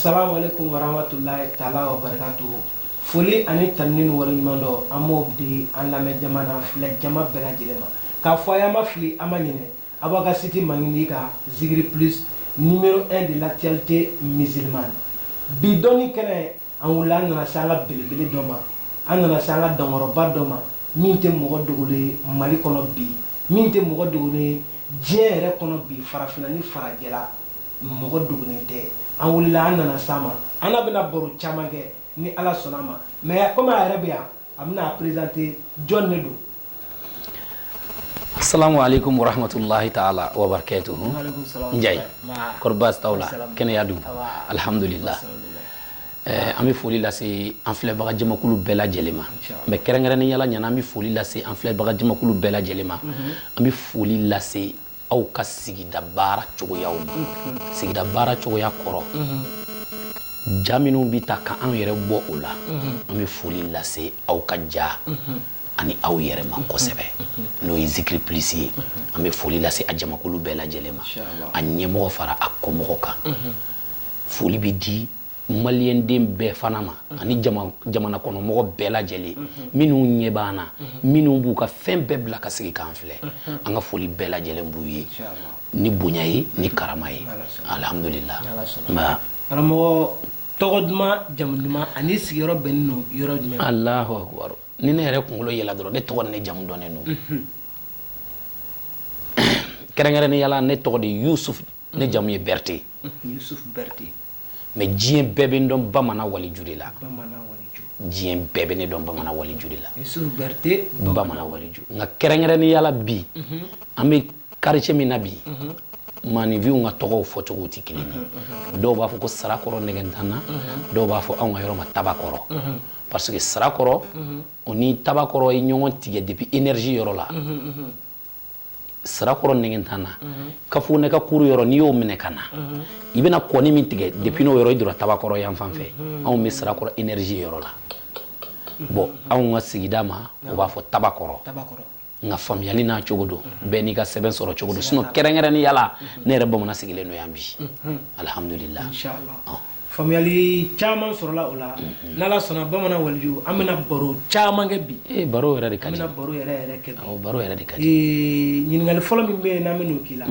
Assalamu alaikum warahmatullahi taala wa barakatuhu. Foli ani tanuni ni waleɲuman dɔn, an b'o di an lamɛn jama n'a filɛ jama bɛɛ lajɛlen ma, k'a fɔ a ye, an ma fili, an ma ɲinɛ a b'a ka site mangindi ka Zikiri Plus, numéro 1 de l'actualité musulmane. Bi dɔnni kɛnɛ, an wulila, an nana se an ka belebele dɔ ma, an nana se an ka dankɔrɔba dɔ ma, min tɛ mɔgɔ dogolen ye Mali kɔnɔ bi, min tɛ mɔgɔ dogolen ye diɲɛ yɛrɛ kɔnɔ bi, farafinna ni farajɛla, mɔgɔ dogolen tɛ. An wulila, an nana s'a ma, an n'a bɛna baro caman kɛ ni Ala sɔnna a ma. Mais komi a yɛrɛ bɛ yan, a bɛna a présenter. Jɔn de don? Assalamu alaikum warahmatullahi ta'ala wa barakatuhu. Njaye, kɔri baasi t'aw la? Kɛnɛya dun? Alhamdulillah. An bɛ foli lase an filɛbaga jamakulu bɛɛ lajɛlen ma, mais kɛrɛnkɛrɛnnenya la, ɲana, an bɛ foli lase an filɛbaga jamakulu bɛɛ lajɛlen ma. An bɛ foli lase aw ka sigida baara cogoyaw ma. Sigida baara cogoya kɔrɔ, ja minnu bɛ ta ka anw yɛrɛ bɔ o la, an bɛ foli lase aw ka ja ani aw yɛrɛ ma kosɛbɛ, n'o ye Zikiri Plus ye. An bɛ foli lase a jamakulu bɛɛ lajɛlen ma, a ɲɛmɔgɔ fara a kɔmɔgɔ kan. Foli bɛ di maliyɛnden bɛɛ fana ma ani jamana kɔnɔmɔgɔ bɛɛ lajɛlen, minnu ɲɛ b'an na, minnu b'u ka fɛn bɛɛ bila ka sigi k'an filɛ. An ka foli bɛɛ lajɛlen b'u ye ni bonya ye, ni karama ye. Alhamdulillah. Karamɔgɔ, tɔgɔ duman, jamu duman ani sigiyɔrɔ bɛnnen don yɔrɔ jumɛn? Allahu akbar. Ni ne yɛrɛ kunkolo yɛlɛ dɔrɔn, ne tɔgɔ ni ne jamu dɔnnen don. Kɛrɛnkɛrɛnnenya la, ne tɔgɔ de Yusuf, ne jamu ye Berete. Yusuf Berete. Mais diɲɛ bɛɛ bɛ n dɔn Bamanan Waliju de la. Diɲɛ bɛɛ bɛ ne dɔn Bamanan Waliju de la. Yusuf Berete. Bamanan Waliju. Nka kɛrɛnkɛrɛnnenya la bi, an bɛ quartier min na bi, maaninfinw ka tɔgɔw fɔcogow tɛ kelen ye. Dɔw b'a fɔ ko Sarakɔrɔ Nɛgɛntanna, dɔw b'a fɔ anw ka yɔrɔ ma Tabakɔrɔ, parce que Sarakɔrɔ o ni Tabakɔrɔ ye ɲɔgɔn tigɛ depuis énergie yɔrɔ la. Sarakɔrɔ Nɛgɛntanna, kafo ne ka kuru yɔrɔ, n'i y'o minɛ ka na, i bɛna kɔni min tigɛ depuis n'o yɔrɔ, i donna Tabakɔrɔ yan fan fɛ. Anw bɛ Sarakɔrɔ énergie yɔrɔ la. Bon, anw ka sigida ma, o b'a fɔ Tabakɔrɔ. Nka faamuyali n'a cogo don, bɛɛ n'i ka sɛbɛn sɔrɔ cogo don. Sinon kɛrɛnkɛrɛnnenya la, ne yɛrɛ bamanan sigilen don yan bi, alhamdulillah. Faamuyali caman sɔrɔla o la. N'Ala sɔnna, Bamanan Waliju, an bɛna baro caman kɛ bi. Ee, baro yɛrɛ de ka di. An bɛna baro yɛrɛ yɛrɛ kɛ bi. Awɔ, baro yɛrɛ de ka di. Ɲininkali fɔlɔ min bɛ yen n'an bɛn'o k'i la,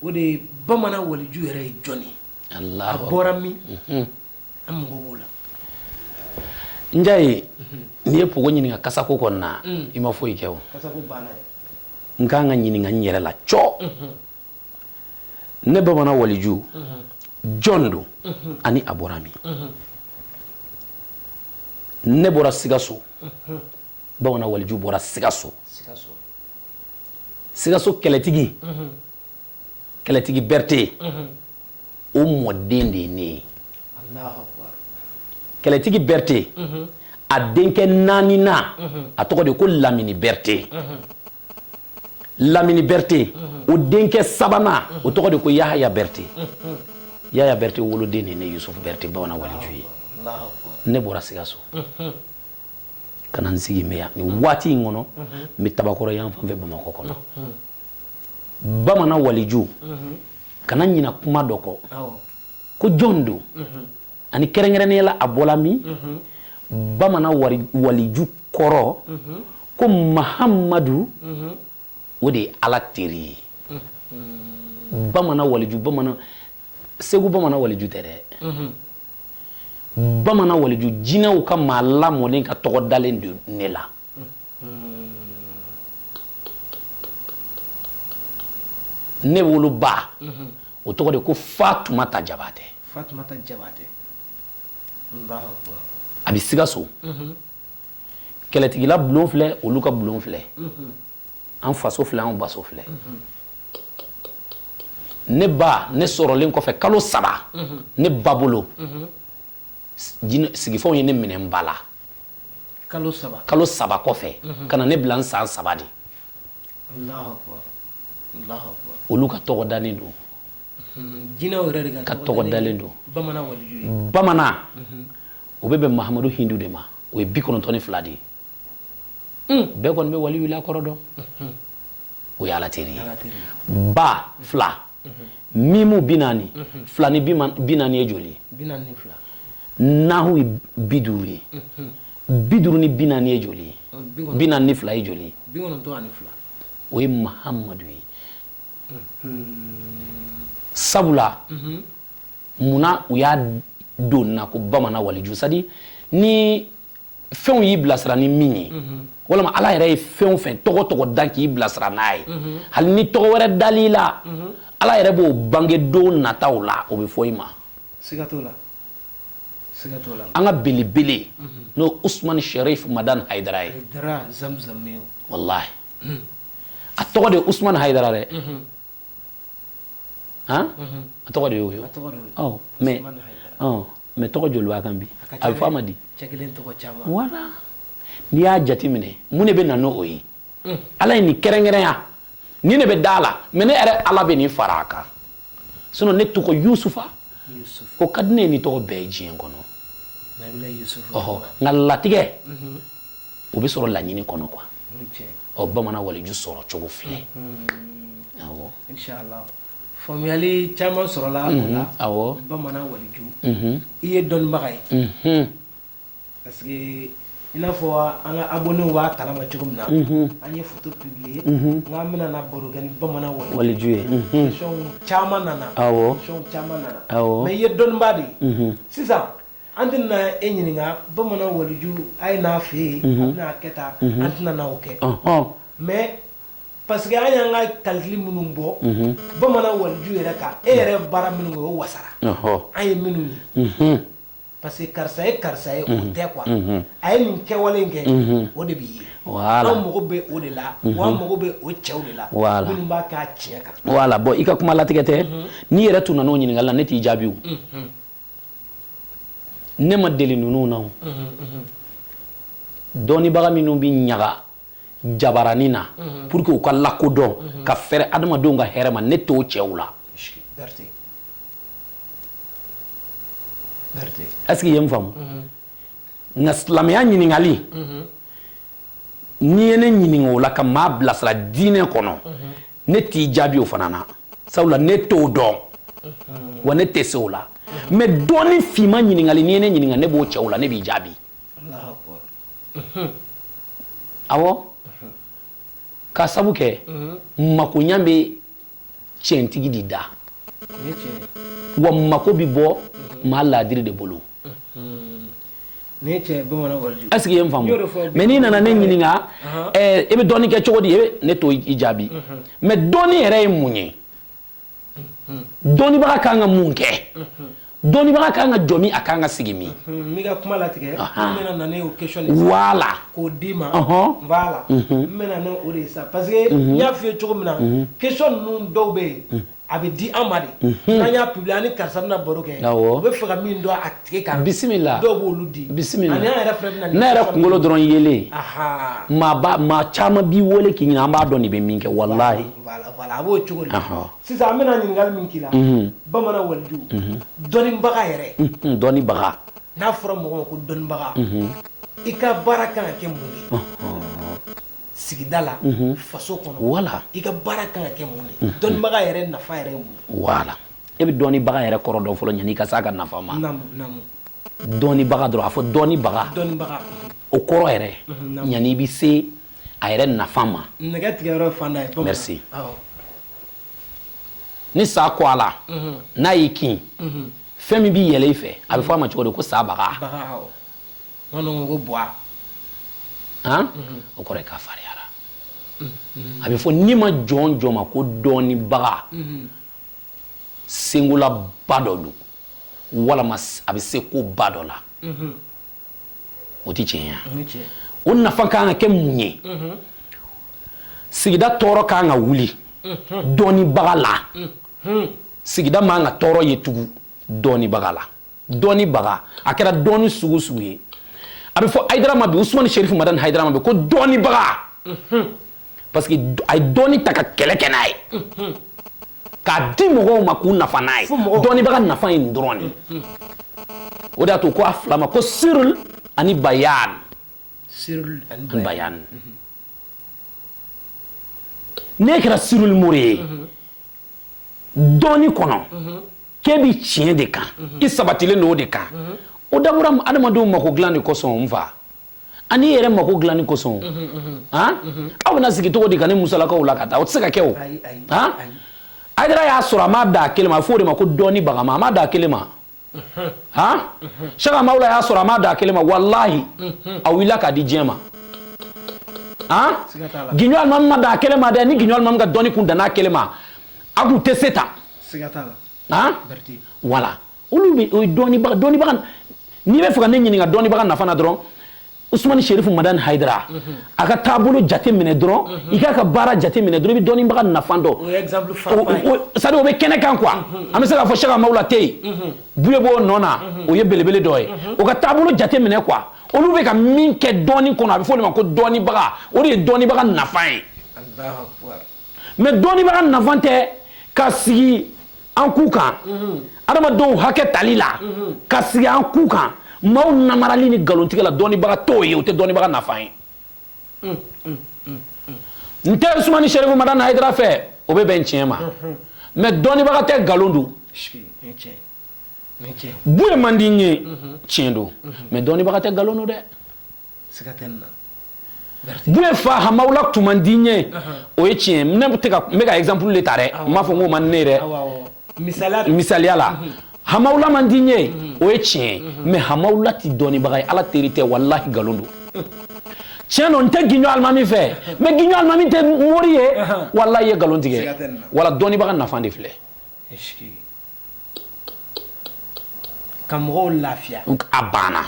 o de ye: Bamanan Waliju yɛrɛ ye jɔn ye? A bɔra min? An mago b'o la. Njaye, n'i ye pogo ɲininka kasako kɔni na, i ma foyi kɛ o. Kasako banna ye. N kan ka ɲininka n yɛrɛ la cɔ. Ne Bamanan Waliju, jɔn don ani a bɔra min? Ne bɔra Sikaso. Bamanan Waliju bɔra Sikaso. Sikaso kɛlɛtigi, kɛlɛtigi Berete, o mɔden de ye ne ye. Kɛlɛtigi Berete, a denkɛ naaninan, a tɔgɔ de ko Lamini Berete. Lamini Berete, o denkɛ sabanan, o tɔgɔ de ko Yahaya Berete. Yahaya Berete woloden de ye ne Yusuf Berete Bamanan Waliju ye. Ne bɔra Sikaso ka na n sigi mɛ yan nin waati in kɔnɔ, n bɛ Tabakɔrɔ yan fan fɛ, Bamakɔ kɔnɔ. Bamanan Waliju, kana ɲina kuma dɔ kɔ ko jɔn don ani kɛrɛnkɛrɛnnenya la a bɔla min. Bamanan Waliju kɔrɔ ko Mahamadu, o de ye Ala teri ye. Bamanan Waliju, bamanan Segu, Bamanan Waliju tɛ dɛ. Bamanan Waliju, jinɛw ka maa lamɔlen ka tɔgɔ dalen don ne la. Ne woloba, o tɔgɔ de ko Fatumata Jabatɛ. Fatumata Jabatɛ. A bɛ Sikaso. Kɛlɛtigila bulon filɛ, olu ka bulon filɛ, an faso filɛ, an baso filɛ. Ne ba, ne sɔrɔlen kɔfɛ kalo 3 ne ba bolo, sigifɛnw ye ne minɛ n ba la. Kalo 3. Kalo 3 kɔfɛ ka na ne bila n san 3 de. Olu ka tɔgɔ dalen don. Jinɛw yɛrɛ de ka tɔgɔ dalen don. Bamanan Waliju ye. Bamanan, o bɛ bɛn Mahamadu Hindu de ma, o ye 92 de ye. Bɛɛ kɔni bɛ waliyu la kɔrɔ dɔn, o ye Ala teri ye. Ba fila. Mimu 40, fila ni 40 ye joli ye? 42. Nahu ye 50 ye. 50 ni 40 ye joli ye? 42 ye joli ye? 92. O ye Mahamadu ye. Sabula munna u y'a don na ko bamanan waliju? C'est à dire ni fɛnw y'i bilasira ni min ye, walima Ala yɛrɛ ye fɛn o fɛn tɔgɔ tɔgɔ dan k'i bilasira n'a ye, hali ni tɔgɔ wɛrɛ dal'i la, Ala yɛrɛ b'o bange don nataw la, o bɛ fɔ i ma. Siga t'o la, siga t'o la. An ka belebele n'o Usumani Sherif Madani Hayidara ye. Hayidara Zamzamiw. Walahi, a tɔgɔ de ye Usumani Hayidara dɛ. Han, a tɔgɔ de y'o ye. A tɔgɔ de y'o ye. Ɔ mais Usumani Hayidara. Ɔ mais tɔgɔ joli b'a kan bi? A ka ca A bɛ fɔ a dɛ. ma di. Cɛ kelen tɔgɔ caman. Voilà, n'i y'a jateminɛ, mun de bɛ na n'o ye? Ala ye nin kɛrɛnkɛrɛnya nin de bɛ da la, mais ne yɛrɛ Ala bɛ nin fara a kan. Sinon ne tɔgɔ Yusufa. Yusuf. O ka di ne ye ni tɔgɔ bɛɛ ye diɲɛ kɔnɔ. Nabila Yusuf. Ɔhɔ, nka latigɛ o bɛ sɔrɔ laɲini kɔnɔ quoi. O ye tiɲɛ. Ɔ bamanan waliju sɔrɔ cogo filɛ. Awɔ. Inshallah, faamuyali caman sɔrɔla o la. Bamanan waliju, i ye dɔnnibaga ye, parce que i n'a fɔ an ka abonnés b'a kalama cogo min na, an ye photo publier n k'an bɛna na baro kɛ ni bamanan waliju Waliju ye. Question caman nana. Question caman nana. Mais i ye dɔnniba de ye. Sisan an tɛna e ɲininka bamanan waliju a ye n'a fɛ yen, a bɛna kɛ tan, an tɛna na o kɛ. Mais parce que an y'an ka calcul minnu bɔ bamanan waliju yɛrɛ kan, e yɛrɛ ye baara minnu kɛ, o wasara an ye minnu ye, parce que karisa ye karisa ye, o tɛ quoi. A ye nin kɛwale in kɛ, o de b'i ye. An mago bɛ o de la, wa an mago bɛ o cɛw de la minnu b'a k'a tiɲɛ kan. Voilà, bon, i ka kuma latigɛ tɛ. N'i yɛrɛ tun nana o ɲininkali la, ne t'i jaabi o. Ne ma deli ninnu na o. Dɔnnibaga minnu bɛ ɲaga jabaranin na pour que u ka lakodɔn ka fɛrɛ adamadenw ka hɛrɛ ma, ne t'o cɛw la. Berete, Berete. Est ce que i ye n faamu? Nka silamɛya ɲininkali, n'i ye ne ɲininka o la ka maa bilasira diinɛ kɔnɔ, ne t'i jaabi o fana na, sabula ne t'o dɔn wa ne tɛ se o la. Mais dɔɔni finman ɲininkali, n'i ye ne ɲininka, ne b'o cɛw la, ne b'i jaabi. Allahu akbar. Awɔ, k'a sabu kɛ makoɲa bɛ tiɲɛtigi de da. Nin ye tiɲɛ ye. Wa mako bɛ bɔ maa laadiri de bolo. Nin ye tiɲɛ ye, bamanan waliju. Est ce que i ye n faamu? N y'o de fɔ. Mais n'i nana ne ɲininka i bɛ dɔɔni kɛ cogo di, e bɛ ne t'o i jaabi. Mais dɔɔni yɛrɛ ye mun ye? Dɔnnibaga kan ka mun kɛ? Dɔnnibaga kan ka jɔ min, a kan ka sigi min? N b'i ka kuma latigɛ. N bɛna na ne o question de k'o d'i ma. Voilà, n bɛna ne o de ye sa, parce que n y'a f'i ye cogo min na, question ninnu dɔw bɛ yen, a bɛ di an ma de. N'an y'a publier, an ni karisa bɛna baro kɛ, u bɛ fɛ ka min dɔn a tigi kan, Bisimila. dɔw b'olu di. Bisimila. Ani an yɛrɛ fɛnɛ bɛna nin Ne yɛrɛ question. Kunkolo dɔrɔn yelen. Maa ba maa caman b'i wele k'i ɲininka, an b'a dɔn nin bɛ min kɛ, walahi. Voilà, a b'o cogo de la. Sisan an bɛna ɲininkali min k'i la, bamanan waliju, dɔnnibaga yɛrɛ, Dɔnnibaga. n'a fɔra mɔgɔ ma ko dɔnnibaga, i ka baara kan ka kɛ mun de ye sigida la, faso kɔnɔ? I ka baara kan ka kɛ mun de ye? Dɔnnibaga yɛrɛ nafa yɛrɛ ye mun ye? Voilà, e bɛ dɔnnibaga yɛrɛ kɔrɔ dɔn fɔlɔ yanni i ka s'a ka nafa ma. Naamu, naamu. Dɔnnibaga dɔrɔn, a fɔ dɔnnibaga. Dɔnnibaga. O kɔrɔ yɛrɛ, yanni i bɛ se a yɛrɛ nafa ma. Nɛgɛ tigɛyɔrɔ ye fanda ye, bamanan. Merci. Awɔ. Ni sa kɔ a la, n'a y'i kin, fɛn min b'i yɛlɛ i fɛ, a bɛ fɔ a ma cogo di? Ko sa baga. Baga, awɔ. Minnu ko buwa. Han, o kɔrɔ ye k'a fariyara. A bɛ fɔ n'i ma jɔn jɔn ma ko dɔnnibaga, senkolaba dɔ don, walama a bɛ se ko ba dɔ la. O tɛ tiɲɛ ye wa? O ye tiɲɛ. O nafa kan ka kɛ mun ye? Sigida tɔɔrɔ kan ka wuli dɔnnibaga la. Sigida man ka tɔɔrɔ ye tugun dɔnnibaga la. Dɔnnibaga, a kɛra dɔnni sugu o sugu ye, a bɛ fɔ Hayidara ma bi, Usumani Sherifu Madani Hayidara ma bi, ko dɔnnibaga, parce que a ye dɔnni ta ka kɛlɛ kɛ n'a ye k'a di mɔgɔw ma k'u nafa n'a ye. Fo mɔgɔw- Dɔnnibaga nafa ye nin dɔrɔn de ye. O de y'a to ko a fila ma ko sirul ani bayan. Cyril ani ani Bayan. Bayan. N'e kɛra sirul mori ye, Dɔnni kɔnɔ, k'e bi tiɲɛ de kan, i sabatilen don o de kan, o dabɔra adamadenw mako dilan de kosɔn. N fa, ani i yɛrɛ mako dilanni kosɔn. Han, aw bɛna sigi cogo di ka ne musalakaw la ka taa? O tɛ se ka kɛ o. Han, Hayidara y'a sɔrɔ a m'a da a kelen ma, a bɛ fɔ o de ma ko dɔnni bagama. A m'a da a kelen ma. Han, Sɛki Hamawula y'a sɔrɔ a m'a da a kelen ma. Walahi, a wulila k'a di diɲɛ ma. Han, Giɲɔ alimami ma da a kelen ma dɛ. Ni Giɲɔ alimami ka dɔnni kun danna a kelen ma, a kun tɛ se tan. Han, voilà, olu bɛ o ye dɔnnibaga. Dɔnnibaga, n'i bɛ fɛ ka ne ɲininka dɔnnibaga nafa na dɔrɔn, Usumani Sherifu Madani Hayidara, a ka taabolo jate minɛ dɔrɔn, i k'a ka baara jate minɛ dɔrɔn, i bɛ dɔnnibaga nafa dɔn. C'est à dire o bɛ kɛnɛ kan quoi. An bɛ se k'a fɔ Sɛki Hamawula tɛ yen, Buye b'o nɔ na, o ye belebele dɔ ye. O ka taabolo jate minɛ quoi. Olu bɛ ka min kɛ dɔnni kɔnɔ, a bɛ fɔ o de ma ko dɔnnibaga. O de ye dɔnnibaga nafa ye. Mais dɔnnibaga nafa tɛ ka sigi an ku kan adamadenw hakɛ tali la, ka sigi an ku kan maaw namarali ni nkalontigɛ la. Dɔnnibaga t'o ye, o tɛ dɔnnibaga nafa ye. N tɛ Usumani Sherifu Madani Hayidara fɛ, o bɛ bɛn tiɲɛ ma, mais dɔnnibaga tɛ nkalon don. Buye man di n ye, tiɲɛ don, mais dɔnnibaga tɛ nkalon don dɛ. Buye fa Hamawula tun man di n ye, o ye tiɲɛ. Ne tɛ ka, n bɛ ka exemple de ta dɛ, n m'a fɔ n k'o man di ne ye dɛ. Misaliya la, Hamawula man di n ye, o ye tiɲɛ ye, mais Hamawula tɛ dɔnnibaga ye, Ala teri tɛ. Walahi, nkalon don. Tiɲɛ don, n tɛ Giɲɔ alimami fɛ, mais Giɲɔ alimami tɛ mori ye. Walahi, i ye nkalon tigɛ. Wala, dɔnnibaga nafa de filɛ. Ka mɔgɔw lafiya. A banna,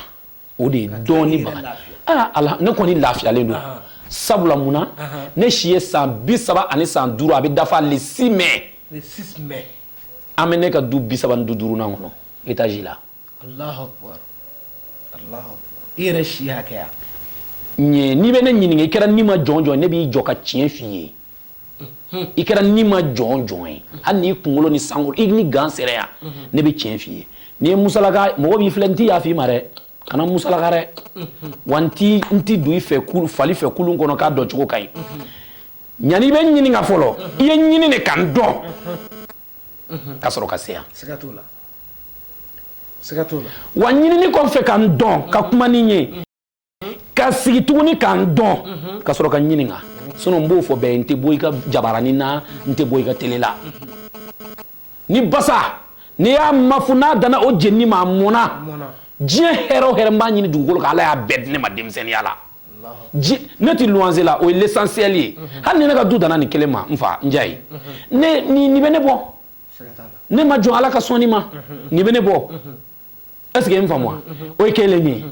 o de ye dɔnnibaga. Aa ala, ne kɔni lafiyalen don. Sabula mun na? Ne si ye san 35, a bɛ dafa le 6 mai. Le 6 mai. An bɛ ne ka du 35nan kɔnɔ, étage la. Allahu akbar, Allahu akbar! I yɛrɛ si hakɛya? Ɲɛ, n'i bɛ ne ɲininka, i kɛra ni ma jɔn jɔn, ne b'i jɔ ka tiɲɛ f'i ye. I kɛra ni ma jɔn jɔn ye, hali n'i kunkolo ni sankolo i ni gan sera yan, ne bɛ tiɲɛ f'i ye. N'i ye musalaka, mɔgɔ b'i filɛ, n t'i yafa i ma dɛ. Kana musalaka dɛ. Wa n ti don i fɛ fali fɛ kulun kɔnɔ k'a dɔn cogo ka ɲi. Ɲani i bɛ n ɲininka fɔlɔ, i ye ɲini de ka n dɔn ka sɔrɔ ka se yan. Siga t'o la, siga t'o la. Wa ɲinini kɔfɛ ka n dɔn, ka kuma ni n ye, ka sigi tuguni ka n dɔn, ka sɔrɔ ka n ɲininka. Sinon n b'o fɔ bɛɛ ye, n tɛ bɔ i ka jabaranin na, n tɛ bɔ i ka télé la. Ni basa n'i y'a mafu, n'a danna o jenini ma, a mɔnna. Diɲɛ hɛrɛ o hɛrɛ n b'a ɲini dugukolo kan, Ala y'a bɛɛ di ne ma denmisɛnninya la. Ne tɛ luwanse la, o ye l'essentiel ye. Hali ni ne ka du danna nin kelen ma, n fa n diya ye, ne nin bɛ ne bɔ. Ne ma jɔn Ala ka sɔnni ma, nin bɛ ne bɔ. Est ce que n faamu wa? O ye kelen ye.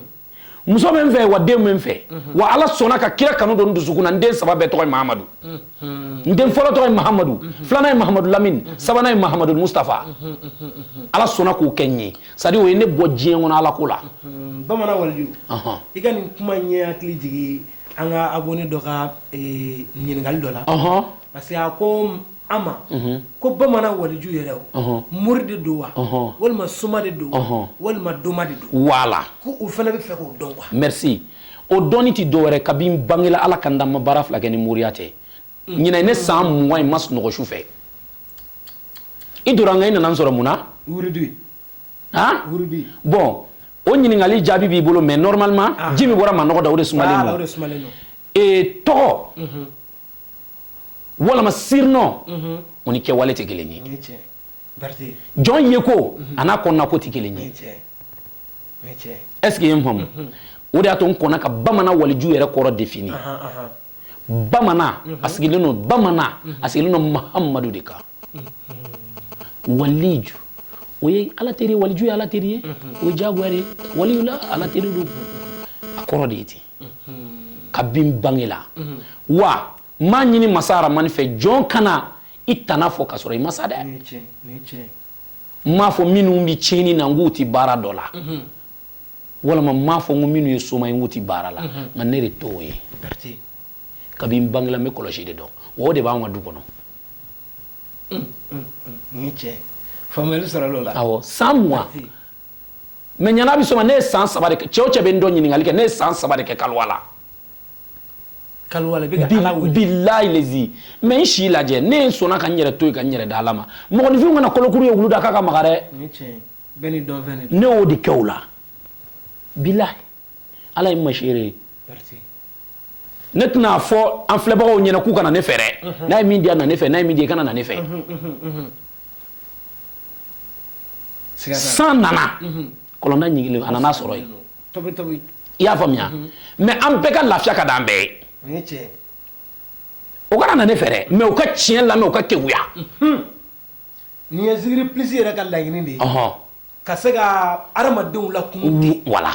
Muso bɛ n fɛ, wa den bɛ n fɛ, wa Ala sɔnna ka kira kanu don n dusukun na. N den saba bɛɛ tɔgɔ ye Mahamadu. N den fɔlɔ tɔgɔ ye Mahamadu, filanan ye Mahamadu Lamini, sabanan ye Mahamadu Mustafa. Ala sɔnna k'o kɛ n ye. C'est à dire o ye ne bɔ diɲɛ kɔnɔ Ala ko la. Bamanan waliju, i ka nin kuma in ye hakili jigin an ka abonné dɔ ka ɲininkali dɔ la, parce que a ko an ma ko bamanan waliju yɛrɛ, o mori de don wa, walima soma de don, walima doma de don? Voilà. Ko u fana bɛ fɛ k'o dɔn quoi. Merci. O dɔnni tɛ dɔwɛrɛ, kabi n bangela, Ala ka n da, ma baara fila kɛ ni moriya tɛ. Ɲinɛ ne san 20 in ma sunɔgɔ su fɛ. I donna n kan, i nana n sɔrɔ mun na? Wurudi. Han. Wurudi. Bon, o ɲininkali jaabi b'i bolo, mais normalement ji min bɔra manɔgɔ da, o de sumalen don. O de sumalen don. Ee, tɔgɔ walama surnom, o ni kɛwale tɛ kelen ye. Jɔn ye ko a n'a kɔnɔna ko tɛ kelen ye. Est ce que i ye n faamu? O de y'a to n kɔnna ka bamanan waliju yɛrɛ kɔrɔ défini. Bamanan, a sigilen don, bamanan a sigilen don Mahamadu de kan. Waliju, o ye Ala teri ye. Waliju ye Ala teri ye, o ye diyagoya de ye. Waliyu la, Ala teri don, a kɔrɔ de ye ten. Kabi n bange la, wa n m'a ɲini masa aramani fɛ, jɔn kana i tana fɔ ka sɔrɔ i ma sa dɛ. N m'a fɔ minnu bɛ tiɲɛni na n k'u tɛ baara dɔ la, walama n m'a fɔ n ko minnu ye soma ye n k'u tɛ baara la, nka ne de t'o ye. Kabi n bangela, n bɛ kɔlɔsi de dɔn, wa o de b'anw ka du kɔnɔ. Nin ye tiɲɛ, faamuyali sɔrɔla o la. Awɔ, san 20. Mais ɲana bɛ sɔn, ne ye san 3 de kɛ. Cɛ o cɛ bɛ n dɔn, ɲininkali kɛ, ne ye san 3 de kɛ kaliwa la. Kaliwa la, i bɛ ka Ala wele. Bilahi lezi, mais n si lajɛ, ne sɔnna ka n yɛrɛ to yen, ka n yɛrɛ da Ala ma. Mɔgɔninfinw kana kolokuru ye wulu da k'a ka maga dɛ. Nin ye tiɲɛ ye, bɛɛ n'i dɔnfɛn de don. Ne y'o de kɛ o la. Bilahi, Ala ye n ma seere ye. Berete. Ne tɛna fɔ an filɛbagaw ɲɛna k'u kana ne fɛ dɛ. N'a ye min di yan, na ne fɛ. N'a ye min di, i kana na ne fɛ. Siga t'a la. San nana, kɔlɔnda ɲigilen, a nana sɔrɔ yen. Tobi tobi. I y'a faamuya? Mais an bɛɛ ka lafiya ka d'an bɛɛ ye. Nin ye tiɲɛ ye. O kana na ne fɛ dɛ, mais u ka tiɲɛ lamɛn, u ka keguya. Nin ye Zikiri Plus yɛrɛ ka laɲini de ye. Ka se ka adamadenw lakunu ten. Voilà.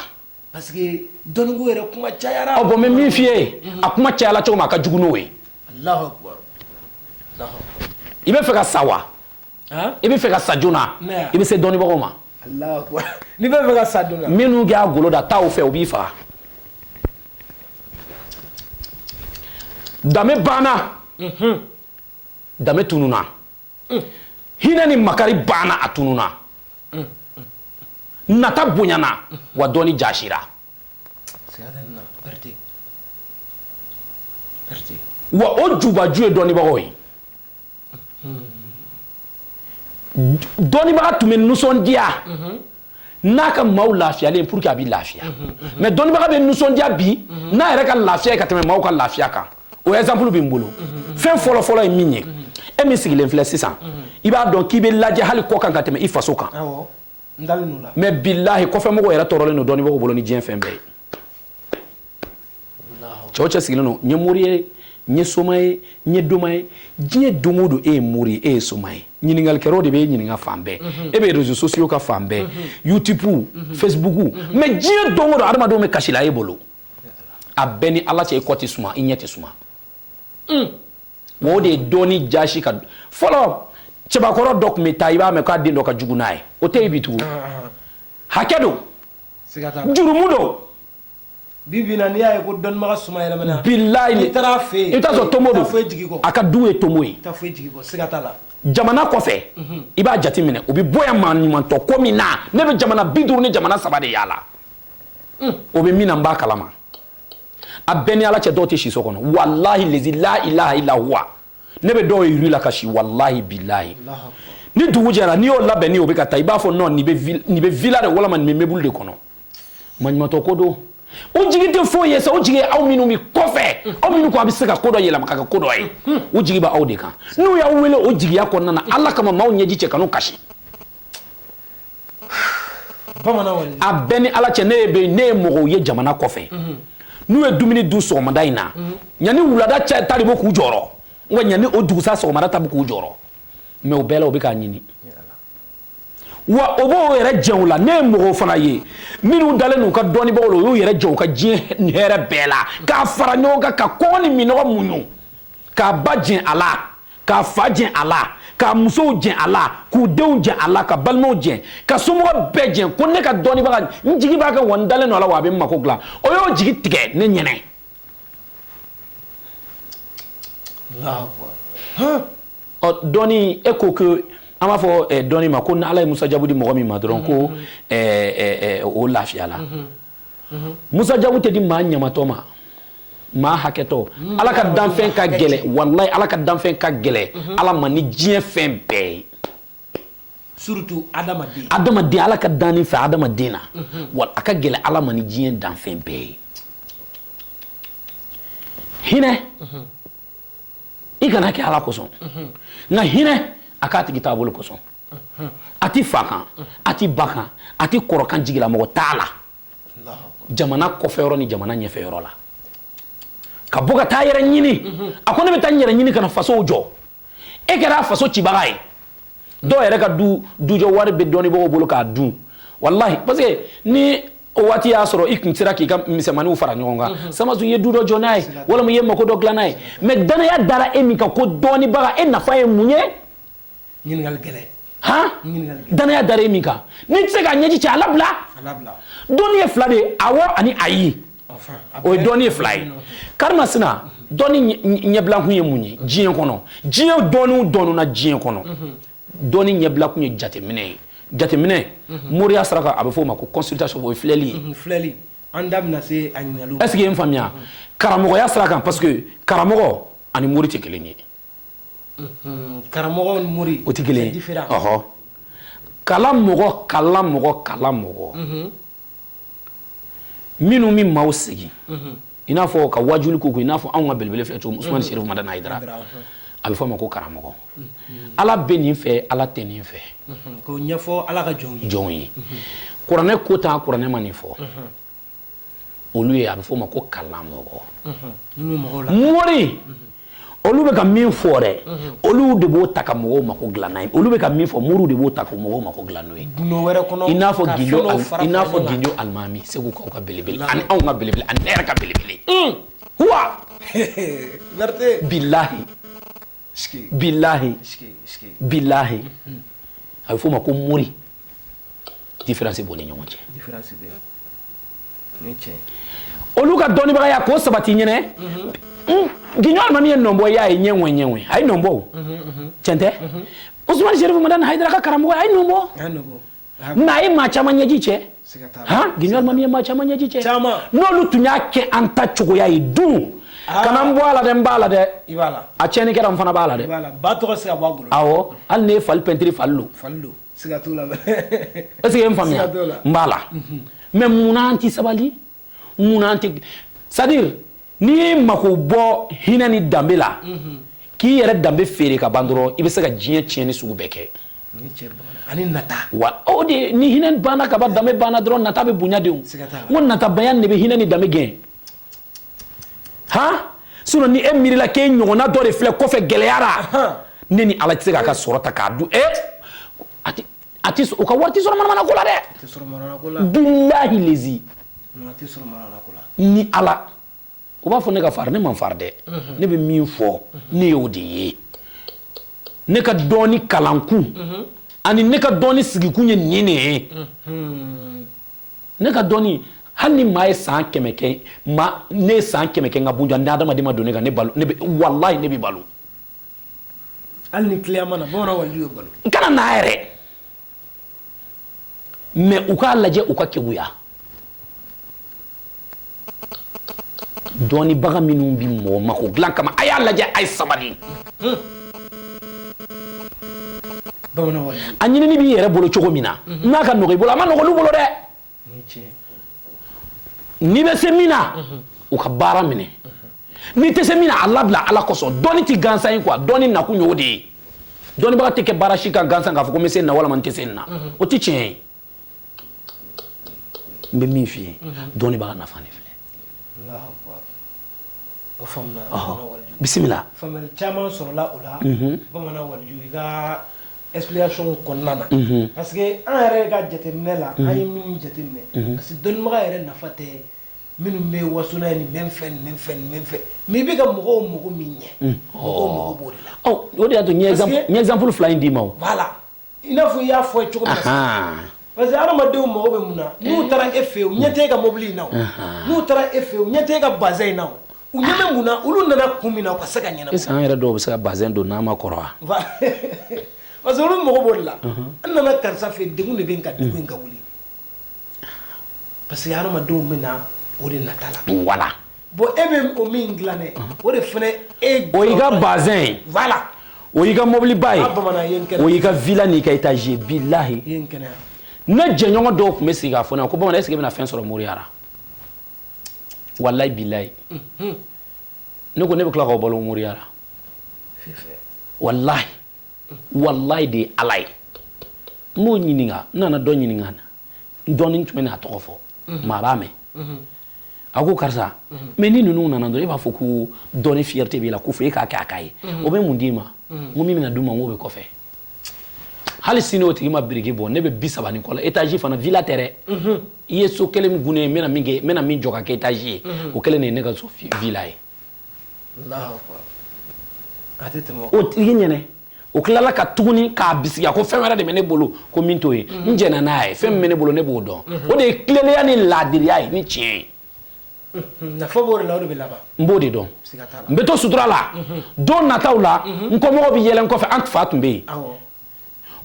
Parce que dɔnniko yɛrɛ kuma cayara. Ɔ bon, n bɛ min f'i ye, a kuma cayala cogo min, a ka jugu n'o ye. Alahu akubar. Alahu akubar. I bɛ fɛ ka sa wa? Han? I bɛ fɛ ka sa joona? Ne ya. I bɛ se dɔnnibagaw ma. Alahu akubar. N'i bɛ fɛ ka sa joona. Minnu y'a golo da, taa o fɛ, u b'i faga. Danbe banna. Danbe tununa. Hinɛ ni makari banna, a tununa. Nata bonyana, wa dɔɔni jasira. Siga tɛ nin na. Berete. Berete. Wa o jubaju ye dɔnnibagaw ye. Dɔnnibaga tun bɛ nisɔndiya n'a ka maaw lafiyalen pour que a bɛ lafiya. Mais dɔnnibaga bɛ nisɔndiya bi n'a yɛrɛ ka lafiya ye ka tɛmɛ maaw ka lafiya kan. O exemple bɛ n bolo. Fɛn fɔlɔ-fɔlɔ ye min ye, e min sigilen filɛ sisan, i b'a dɔn k'i bɛ lajɛ hali kɔ kan ka tɛmɛ i faso kan. Awɔ. N dalen don o la. Mais bilahi, kɔfɛmɔgɔw yɛrɛ tɔɔrɔlen don dɔnnibagaw bolo ni diɲɛ fɛn bɛɛ ye. Cɛw cɛ sigilen don, n ye mori ye, n ye soma ye, n ye doma ye. Diɲɛ don o don, e ye mori ye, e ye soma ye. Ɲininkalikɛlaw de b'e ɲininka fan bɛɛ. E bɛ réseaux sociaux kan fan bɛɛ, YouTube, Facebook. Mais diɲɛ don o don, adamadenw bɛ kasi la e bolo. A bɛɛ ni Ala cɛ, i kɔ tɛ suma, i ɲɛ tɛ suma. Wa o de ye dɔɔni jasi ka fɔlɔ. Cɛbakɔrɔ dɔ tun bɛ taa, i b'a mɛn k'a den dɔ ka jugu n'a ye. O tɛ yen bi tugun. Hakɛ don, Siga t'a la. jurumu don. Bi bi in na, n'i y'a ye ko dɔnnibaga suma yɛlɛmana. Bilahi. N'i taara a fɛ yen. I bɛ taa sɔrɔ tomo don. I t'a foyi jigi kɔ. A ka du ye tomo ye. I t'a foyi jigi kɔ, siga t'a la. Jamana kɔfɛ, i b'a jateminɛ, u bɛ bɔ yan maa ɲumantɔ ko min na. Ne bɛ jamana 53 de yaala. O bɛ min na, n b'a kalama. A bɛɛ ni Ala cɛ, dɔw tɛ si so kɔnɔ. Walahi lezi la ilaha illa huwa, ne bɛ dɔw ye rue la ka si. Walahi bilahi, ni dugu jɛra, n'i y'o labɛn, ni o bɛ ka taa, i b'a fɔ non, nin bɛ villa de walama nin bɛ meuble de kɔnɔ. Maɲumantɔ ko don. O jigi tɛ foyi ye sa. O jigi ye aw minnu bɛ kɔfɛ, aw minnu ko a bɛ se ka ko dɔ yɛlɛma ka kɛ ko dɔ ye, o jigi bɛ aw de kan. N'u y'aw wele o jigiya kɔnɔna na, Ala kama, maaw ɲɛji cɛ, kan'u kasi. Bamanan wale. A bɛɛ ni Ala cɛ, ne ye ne ye mɔgɔw ye jamana kɔfɛ, n'u ye dumuni dun sɔgɔmada in na, yanni wulada cɛ ta de bɛ k'u jɔrɔ, nka yanni o dugusa sɔgɔmada ta bɛ k'u jɔrɔ. Mais o bɛɛ la, o bɛ k'a ɲini, wa o b'o yɛrɛ jɛn o la. Ne ye mɔgɔw fana ye minnu dalen n'u ka dɔnnibagaw la, o y'u yɛrɛ jɛ u ka diɲɛ hɛrɛ bɛɛ la, k'a fara ɲɔgɔn kan, ka kɔngɔ ni minnɔgɔ muɲu, k'a ba jɛn a la, k'a fa jɛn a la, k'a musow jɛn a la, k'u denw jɛn a la, ka balimaw jɛn, ka somɔgɔw bɛɛ jɛn, ko ne ka dɔnnibaga, n jigi b'a kan, wa n dalen don a la, wa a bɛ n mako dilan. O y'o jigi tigɛ ne ɲɛnɛ. Allahu akbar. Ɔ dɔnni, e ko ko an b'a fɔ dɔnni ma ko ni Ala ye musajabu di mɔgɔ min ma dɔrɔn, ko o lafiyala. Musajabu tɛ di maa ɲamatɔ ma, maa hakɛtɔ. Ala ka danfɛn ka gɛlɛn, walayi, Ala ka danfɛn ka gɛlɛn Ala ma ni diɲɛ fɛn bɛɛ ye. Surtout adamaden. Adamaden, Ala ka danni fɛ adamaden na, wa a ka gɛlɛn Ala ma ni diɲɛ danfɛn bɛɛ ye. Hinɛ, i kana kɛ Ala kosɔn, nka hinɛ a k'a tigi taabolo kosɔn. A ti fa kan, a ti ba kan, a ti kɔrɔ kan, jigilamɔgɔ t'a la. Jamana kɔfɛ yɔrɔ ni jamana ɲɛfɛ yɔrɔ la, ka bɔ ka taa yɛrɛ ɲini. A ko ne bɛ taa n yɛrɛ ɲini ka na fasow jɔ. E kɛra a faso cibaga ye. Dɔw yɛrɛ ka dujɔ wari bɛ dɔnnibagaw bolo k'a dun, walahi. Parce que ni o waati y'a sɔrɔ i kun sera k'i ka misɛnmaninw fara ɲɔgɔn kan, samasu, i ye du dɔ jɔ n'a ye, walima i ye mako dɔ dilan n'a ye. Mais danaya dara e min kan ko dɔnnibaga, e nafa ye mun ye? Ɲininkali gɛlɛn. Han, Ɲininkali gɛlɛn. danaya dara e min kan, n'i tɛ se k'a ɲɛji cɛ, a labila. A labila. Dɔnni ye fila de ye, awɔ ani ayi. Enfin, a O ye bɛɛ- dɔnni ye fila ye. Karimasina, dɔnni ɲɛbilakun ye mun ye diɲɛ kɔnɔ? Diɲɛ dɔnniw dɔnni na diɲɛ kɔnɔ, dɔnni ɲɛbilakun ye jateminɛ ye. Jateminɛ, moriya sira kan, a bɛ fɔ o ma ko consultation, o ye filɛli ye. Filɛli. An da bɛna se a ɲininkaliw. Est ce que i ye n faamuya? Karamɔgɔya sira kan, parce que karamɔgɔ ani mori tɛ kelen ye. Karamɔgɔ ni mori o tɛ kelen ye. Ɔhɔ, kalan mɔgɔ, kalan mɔgɔ, kalan mɔgɔ minnu bɛ maaw sigi, i n'a fɔ ka wajuli k'u kun, i n'a fɔ anw ka belebele filɛ cogo min, Usumani Serifu Madani Hayidara, a bɛ fɔ a ma ko karamɔgɔ. Ala bɛ nin fɛ, Ala tɛ nin fɛ. K'o ɲɛfɔ Ala ka jɔnw ye. Jɔnw ye. Kuranɛ ko tan, kuranɛ ma nin fɔ olu ye. A bɛ fɔ o ma ko kalan mɔgɔ. Mori, olu bɛ ka min fɔ dɛ, olu de b'o ta ka mɔgɔw mako dilan n'a ye. Olu bɛ ka min fɔ, moriw de b'o ta ka mɔgɔw mako dilan n'o ye. Wɛrɛ kɔnɔ, i n'a fɔ Gindo, i n'a fɔ Gindo alimami, Segukaw ka belebele, ani anw ka belebele, ani ne yɛrɛ ka belebele. Wa bilahi, bilahi, bilahi, a bɛ f'o ma ko mori. Différence b'o ni ɲɔgɔn cɛ. Olu ka dɔnnibagaya k'o sabati ɲɛnɛ. Gindo alimami ye nɔnbɔ, i y'a ye ɲɛŋɛ ɲɛŋɛ, a ye nɔnbɔ o. Tiɲɛ tɛ? Usumani Serifu Madani Hayidara ka karamɔgɔ, a ye nɔnbɔ, mais a ye maa caman ɲɛji cɛ. Han, Gindo alimami ye maa caman ɲɛji cɛ. N'olu tun y'a kɛ an ta cogoya ye dun, kana n bɔ a la dɛ, n b'a la dɛ, a tiɲɛni kɛra, n fana b'a la dɛ. Awɔ, hali ne ye fali pɛntiri, fali don. Est-ce que ye n faamuya? N b'a la. Mais munna an ti sabali? Munna an ti, c'est à dire, n'i y'i mako bɔ hinɛ ni danbe la, k'i yɛrɛ danbe feere ka ban dɔrɔn, i bɛ se ka diɲɛ tiɲɛni sugu bɛɛ kɛ. Ani nata. Wa o de, ni hinɛ banna ka ban, danbe banna dɔrɔn, nata bɛ bonya de. O n ko natabaya de bɛ hinɛ ni danbe gɛn. Han, sinon ni e miirila k'e ɲɔgɔnna dɔ de filɛ kɔfɛ, gɛlɛyara, ne ni Ala tɛ se k'a ka sɔrɔ ta k'a dun. E a ti, o ka wari tɛ sɔrɔ manamana ko la dɛ. Bilahi lezi ni Ala, o b'a fɔ ne ka fari, ne man fari dɛ. Ne bɛ min fɔ, ne y'o de ye. Ne ka dɔɔni kalankun ani ne ka dɔɔni sigikun ye nin de ye. Ne ka dɔɔni, hali ni maa ye san 100 kɛ, ma ne ye san 100 kɛ n ka bunja, ni adamaden ma don ne kan, ne balo, ne bɛ, walahi, ne bɛ balo. Hali ni client ma na, bamanan waliju bɛ balo. N kana na yɛrɛ, mais u k'a lajɛ, u ka keguya. Dɔnnibaga minnu bɛ mɔgɔ mako dilan kama, a y'a lajɛ, a ye sabali. A ɲinini b'i yɛrɛ bolo cogo min na, n'a ka nɔgɔ i bolo, a ma nɔgɔ olu bolo dɛ. N'i bɛ se min na, u ka baara minɛ. N'i tɛ se min na, a labila Ala kosɔn. Dɔnni tɛ gansan ye quoi. Dɔnni nakun y'o de ye. Dɔnnibaga tɛ kɛ baara si kan gansan k'a fɔ ko n bɛ se nin na walima n tɛ se nin na. O tɛ tiɲɛ ye. N bɛ min f'i ye, dɔnnibaga nafa de filɛ. O faamuna. Bisimila. Faamuyali caman sɔrɔla o la, bamanan waliju, i ka explication kɔnɔna na, parce que an yɛrɛ ka jateminɛ la, an ye minnu jateminɛ, parce que dɔnnibaga yɛrɛ nafa tɛ minnu bɛ waso n'a ye, nin bɛ n fɛ, nin bɛ n fɛ, nin bɛ n fɛ, mais i bɛ ka mɔgɔw mago min ɲɛ, mɔgɔw mago b'o de la. Ɔ, o de y'a to n ye exemple fila in d'i ma o. Voilà, i n'a fɔ i y'a fɔ cogo min na, parce que adamadenw mago bɛ mun na? N'u taara e fɛ yen, u ɲɛ tɛ e ka mobili in na o. N'u taara e fɛ yen, u ɲɛ tɛ e ka bazin in na o. U ɲɛ bɛ mun na? Olu nana kun min na, u ka se ka ɲɛnabɔ. Est ce que an yɛrɛ dɔw bɛ se ka bazin don n'a ma kɔrɔ wa? Parce que olu mago b'o de la. An nana karisa fɛ yen, degun de bɛ n kan, degun in ka wuli, parce que hadamadenw bɛ na o de nata la. Voilà. Bon, e bɛ o min dilan dɛ, o de fana e. O y'i ka bazin ye. Voilà. O y'i ka mobiliba ye. A bamanan ye n kɛnɛ. O y'i ka villa n'i ka étage ye, bilahi. I ye n kɛnɛya. Ne jɛɲɔgɔn dɔw tun bɛ sigi k'a fɔ ne ma ko bamanan, est ce que e bɛna fɛn sɔrɔ moriya la? Walayi, bilayi, ne ko ne bɛ tila k'aw balo moriya la. Walahi, walayi de ye Ala ye. N b'o ɲininka, n nana dɔ ɲininka na, dɔɔnin tun bɛ n'a tɔgɔ fɔ, maa b'a mɛn. A ko karisa, mais ni ninnu nana dɔrɔn, e b'a fɔ ko dɔɔni fierté b'i la, ko fo e k'a kɛ a k'a ye, o bɛ mun d'i ma? N ko min bɛna d'u ma, n k'o bɛ kɔfɛ. Hali sini o tigi ma biriki bɔ, ne bɛ 30 ni kɔ la, étage fana, villa tɛ dɛ. I ye so kelen min gun ne ye, n bɛna min kɛ, n bɛna min jɔ ka kɛ étage ye, o kelen de ye ne ka so villa ye. O tigi ɲɛnɛ, o tilala ka tuguni k'a bisigiya ko fɛn wɛrɛ de bɛ ne bolo ko min t'o ye. N jɛnna n'a ye. Fɛn min bɛ ne bolo, ne b'o dɔn. O de ye tilennenya ni laadiriya ye ni tiɲɛ ye. Nafa b'o de la, o de bɛ laban. N b'o de dɔn. N bɛ to sutura la. Don nataw la, n kɔmɔgɔw bɛ yɛlɛ n kɔfɛ. An fa tun bɛ yen,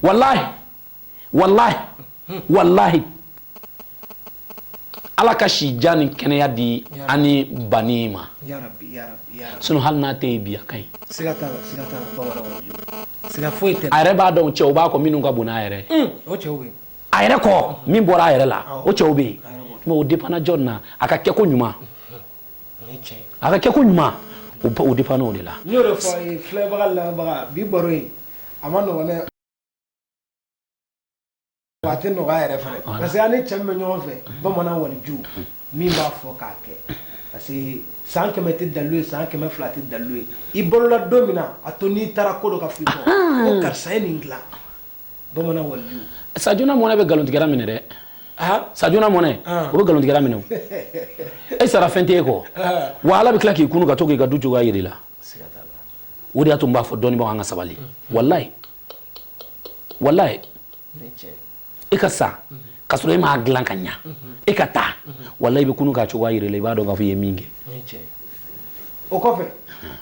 walahi, walahi, walahi. Ala ka si jan ni kɛnɛya di an ni banni ma. Sinon hali n'a tɛ yen bi, a ka ɲi. Siga t'a la, siga t'a la, bamanan waliju. Siga foyi tɛ. A yɛrɛ b'a dɔn, cɛw b'a kɔ minnu ka bon n'a yɛrɛ ye. O cɛw bɛ yen. A yɛrɛ kɔ, min bɔra a yɛrɛ la, o cɛw bɛ yen. Mais o dépend jɔn na? A ka kɛko ɲuman. A ka kɛko ɲuman, o dépend o de la. N y'o de fɔ aw ye, filɛbaga lamɛnbaga, bi baro in a ma nɔgɔn dɛ. A tɛ nɔgɔya yɛrɛ fana, parce que an ni cɛ min bɛ ɲɔgɔn fɛ, bamanan waliju min b'a fɔ k'a kɛ, parce que san 100 tɛ dalilu ye, san 200 tɛ dalilu ye. I balola don min na, a to n'i taara ko dɔ ka fɔ i kɔ ko karisa ye nin dilan, bamanan waliju. Sajuna mɔnɛ bɛ nkalontigɛla minɛ dɛ. Sajuna mɔnɛ o bɛ nkalontigɛla minɛ o. E sara fɛn tɛ e kɔ wa, Ala bɛ tila k'i kunu ka to k'i ka du cogoya yir'i la. O de y'a to n b'a fɔ dɔnnibagaw, an ka sabali, walayi walayi. E ka sa ka sɔrɔ e m'a dilan ka ɲa, e ka taa, walayi, i bɛ kunu k'a cogoya yir'i la, i b'a dɔn k'a fɔ i ye min kɛ. O kɔfɛ,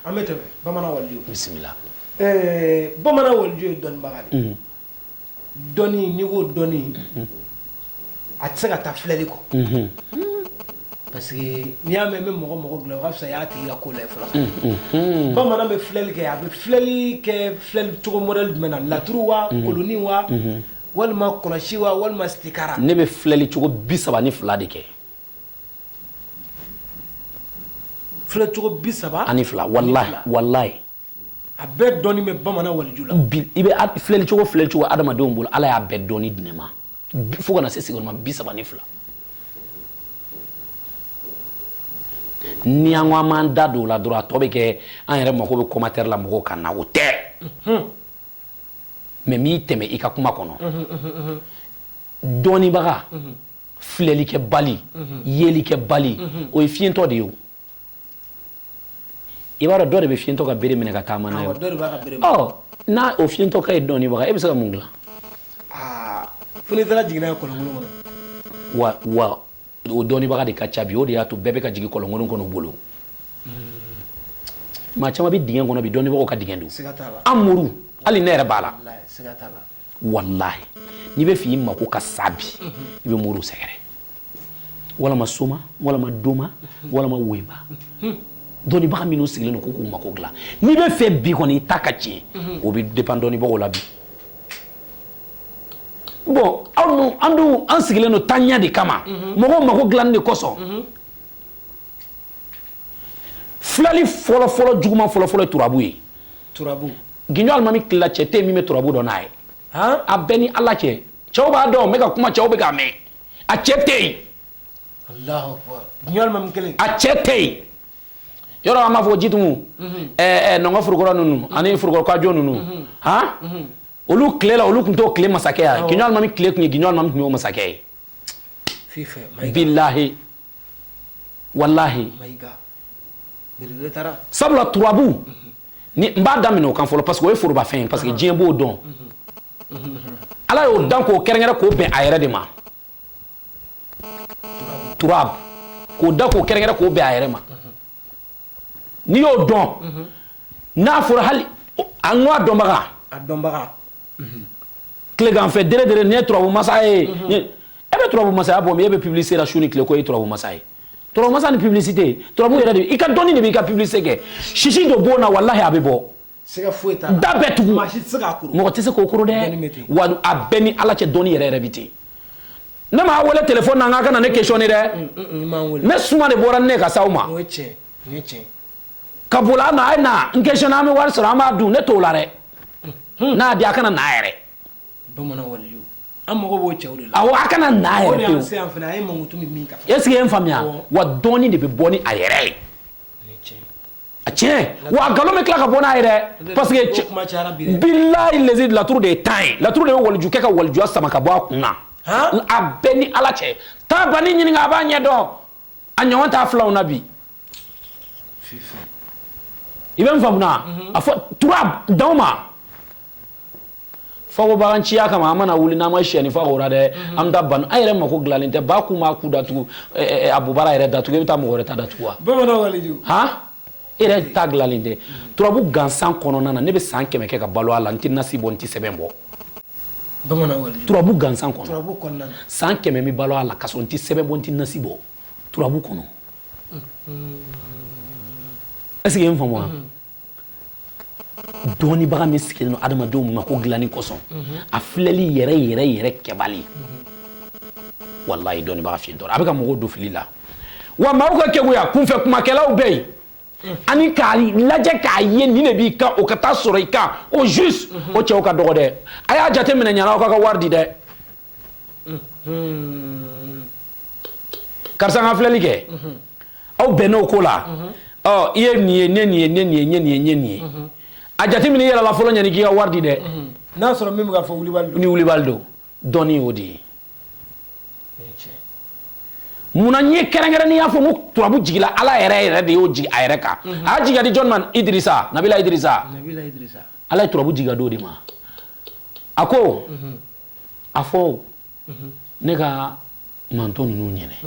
an bɛ tɛmɛ, bamanan waliju. Bisimila. Bamanan waliju ye dɔnnibaga de ye. Dɔnni, n'i ko dɔnni, a tɛ se ka taa filɛli kɔ, parce que n'i y'a mɛn n bɛ mɔgɔ mɔgɔ dilan, o ka fisa i y'a tigi ka ko lajɛ fɔlɔ. Bamanan bɛ filɛli kɛ, a bɛ filɛli kɛ filɛli cogo modèle jumɛn na? Laturu wa, koloni wa, walima kɔlɔsi wa, walima sitikara? Ne bɛ filɛli cogo 32 de kɛ. Filɛ cogo 30 ani fila, walahi walahi. A bɛɛ dɔnni bɛ bamanan waliju la. Bi i bɛ filɛli cogo filɛli cogo adamadenw bolo, Ala y'a bɛɛ dɔnni di ne ma fo ka na se sigiyɔrɔma 32. Ni an ko an b'an da don o la dɔrɔn, a tɔ bɛ kɛ an yɛrɛ mako bɛ commentaire la, mɔgɔw ka na, o tɛ. Mais m'i tɛmɛ i ka kuma kɔnɔ, dɔnnibaga filɛlikɛbali, yelikɛbali, o ye fiyentɔ de ye. O i b'a dɔn, dɔ de bɛ fiyentɔ ka bere minɛ ka taama n'a ye. Ɔ, n'a o fiyentɔ ka ye dɔnnibaga, e bɛ se ka mun dilan? Fo n'i taara jigin n'a ye kɔlɔnkolon kɔnɔ. Wa o dɔnnibaga de ka ca bi. O de y'a to bɛɛ bɛ ka jigin kɔlɔnkolon kɔnɔ u bolo. Maa caman bɛ dingɛ kɔnɔ bi, dɔnnibagaw ka dingɛ don. An muru, hali ne yɛrɛ b'a la, walahi. N'i bɛ fɛ i mako ka sa bi, i bɛ muru sɛgɛrɛ, walama soma, walama doma, walama woyeba, dɔnnibaga minnu sigilen don k'u k'u mako dilan. N'i bɛ fɛ bi kɔni i ta ka tiɲɛ, o bɛ dépend dɔnnibagaw la bi. Bon, aw dun, an dun, an sigilen don taaɲɛ de kama, mɔgɔw mako dilanni de kosɔn. Filɛli fɔlɔ-fɔlɔ juguman fɔlɔ-fɔlɔ ye turabu ye. Turabu. Gindo alimami tila, cɛ tɛ yen min bɛ turabu dɔn n'a ye. A bɛɛ ni Ala cɛ, cɛw b'a dɔn, n bɛ ka kuma, cɛw bɛ k'a mɛn, a cɛ tɛ yen. Alahu akbar, Gindo alimami kelen. A cɛ tɛ yen. Yɔrɔ an b'a fɔ jitumu, nɔngɔ furukɔrɔ ninnu ani furukɔrɔ kajo ninnu, han, olu tile la, olu tun t'o tile masakɛ ya. Gindo alimami tile tun ye, Gindo alimami tun y'o masakɛ ye. Bilahi walahi. Sabula turabu ni n b'a daminɛ o kan fɔlɔ, parce que o ye forobafɛn ye, parce que diɲɛ b'o dɔn. Ala y'o dan k'o kɛrɛnkɛrɛn k'o bɛn a yɛrɛ de ma. Turabu, k'o da k'o kɛrɛnkɛrɛn k'o bɛn a yɛrɛ ma. N'i y'o dɔn, n'a fɔra hali an ko a dɔnbaga, a dɔnbaga, tileganfɛ dere dere, nin ye turabu masa ye. E bɛ turabu masaya bɔ min? E bɛ publicité la su ni tile ko e ye turabu masa ye. Turabu masa ni publicité, turabu yɛrɛ de, i ka dɔnni de b'i ka publicité kɛ. Sisi don bon na, walahi, a bɛ bɔ. Siga foyi t'a la. Da bɛɛ tugu. Maa si tɛ se k'a kuru. Mɔgɔ tɛ se k'o kuru dɛ. Wa a bɛɛ ni Ala cɛ, dɔnni yɛrɛ yɛrɛ bɛ ten. Ne m'a wele téléphone na n k'a ka na ne questionner dɛ. Ne suma de bɔra ne ka s'aw ma. O ye tiɲɛ, o ye tiɲɛ. Ka boli a ma, a ye na n questionner, an bɛ wari sɔrɔ, an b'a dun. Ne t'o la dɛ. N'a di, a kana na yɛrɛ. Bamanan waliju, an mago b'o cɛw de la. Awɔ, a kana na O de yɛrɛ y'an pewu. se yan fana, a ye mankutu min min ka fɔ. Est ce que e ye n faamuya? Wa dɔnni de bɛ bɔ ni a yɛrɛ ye. A tiɲɛ wa, a nkalon bɛ tila ka bɔ n'a ye dɛ, parce que O kuma cayara bi dɛ. Bilahi lezi, laturu de ye tan ye. Laturu de bɛ walijukɛ ka walijuya sama ka bɔ a kun na. A bɛɛ ni Ala cɛ, taa banni ɲininka, a b'a ɲɛ dɔn. A ɲɔgɔn t'a filaw na bi. I bɛ n faamu na? A fɔ tura danw ma fako bagan ciya kama, an mana wuli n'an ma siyɛni fa o la dɛ, an bɛ taa ban. An yɛrɛ mako dilanlen tɛ. Ba kun b'a ku datugu, a bobara yɛrɛ datugu, e bɛ taa mɔgɔ wɛrɛ ta datugu wa? Bamanan waliju. Han, e yɛrɛ ta dilanlen tɛ. Turabu gansan kɔnɔna na, ne bɛ san 100 kɛ ka balo a la, n tɛ nasi bɔ, n tɛ sɛbɛn bɔ. Turabu gansan kɔnɔ, san 100 bɛ balo a la ka sɔrɔ n tɛ sɛbɛn bɔ, n tɛ nasi bɔ turabu kɔnɔ. Est ce que i ye n faamu wa? Dɔnnibaga min sigilen don adamadenw mako dilanni kosɔn, a filɛli yɛrɛ yɛrɛ yɛrɛ kɛbali, walayi dɔnnibaga fiyentɔ a bɛ ka mɔgɔw don fili la. Wa maaw ka keguya kunfɛ kumakɛlaw bɛ yen, ani k'a lajɛ k'a ye nin de b'i kan, o ka taa sɔrɔ i kan au juste, o cɛw ka dɔgɔ dɛ. A y'a jate minɛ ɲana, aw ka wari di dɛ. Karisa, n ka filɛli kɛ, aw bɛnn'o ko la, ɔ i ye nin ye, ne nin ye, ne nin ye, ne nin ye, ne nin ye. A jateminɛ i yɛrɛ la fɔlɔ ɲani k'i ka wari di dɛ. N'a sɔrɔ min bɛ ka fɔ wulibali don. Ni wulibali don, dɔnni y'o de ye. Munna n ye kɛrɛnkɛrɛnnenya fɔ n ko turabu jigila Ala yɛrɛ yɛrɛ de y'o jigin a yɛrɛ kan. A y'a jigin ka di jɔn ma? Idirisa, Nabila Idirisa. Ala ye turabu jigin ka d'o de ma. A ko a fɔ ne ka mantɔn ninnu ɲɛnɛ,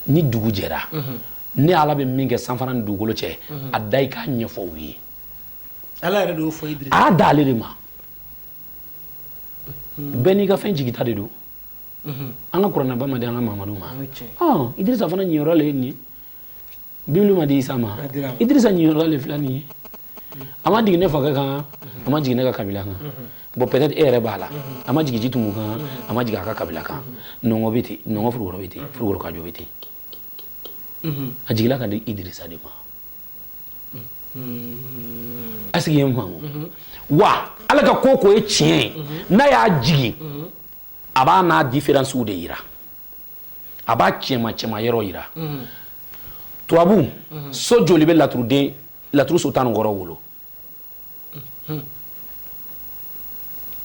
ni dugu jɛra, ne Ala bɛ min kɛ sanfara ni dugukolo cɛ, a da i k'a ɲɛfɔ u ye. Ala yɛrɛ de y'o fɔ Idirisa. A y'a da ale de ma. Bɛɛ n'i ka fɛn jigita de don. An ka kuranɛba ma di an ka Mamadu ma. Idirisa fana ɲiyɔrɔ le ye nin ye. Bibulu ma di Isa ma, Idirisa ɲiyɔrɔ le filɛ nin ye. A ma jigin ne fakɛ kan, a ma jigin ne ka kabila kan. Bon, peut-être e yɛrɛ b'a la. A ma jigin Jitumu kan, a ma jigin a ka kabila kan. Nɔngɔ bɛ ten, nɔngɔ furukɔrɔ bɛ ten, furukɔrɔ kajɔ bɛ ten. A jigila ka di Idirisa de ma. Est-ce que i ye n faamu wa? Ala ka ko ko ye tiɲɛ ye, n'a y'a jigin, a b'a n'a différencew de yira, a b'a cɛma cɛma yɔrɔ yira. Turabu so joli bɛ laturuden, laturu so 16 wolo?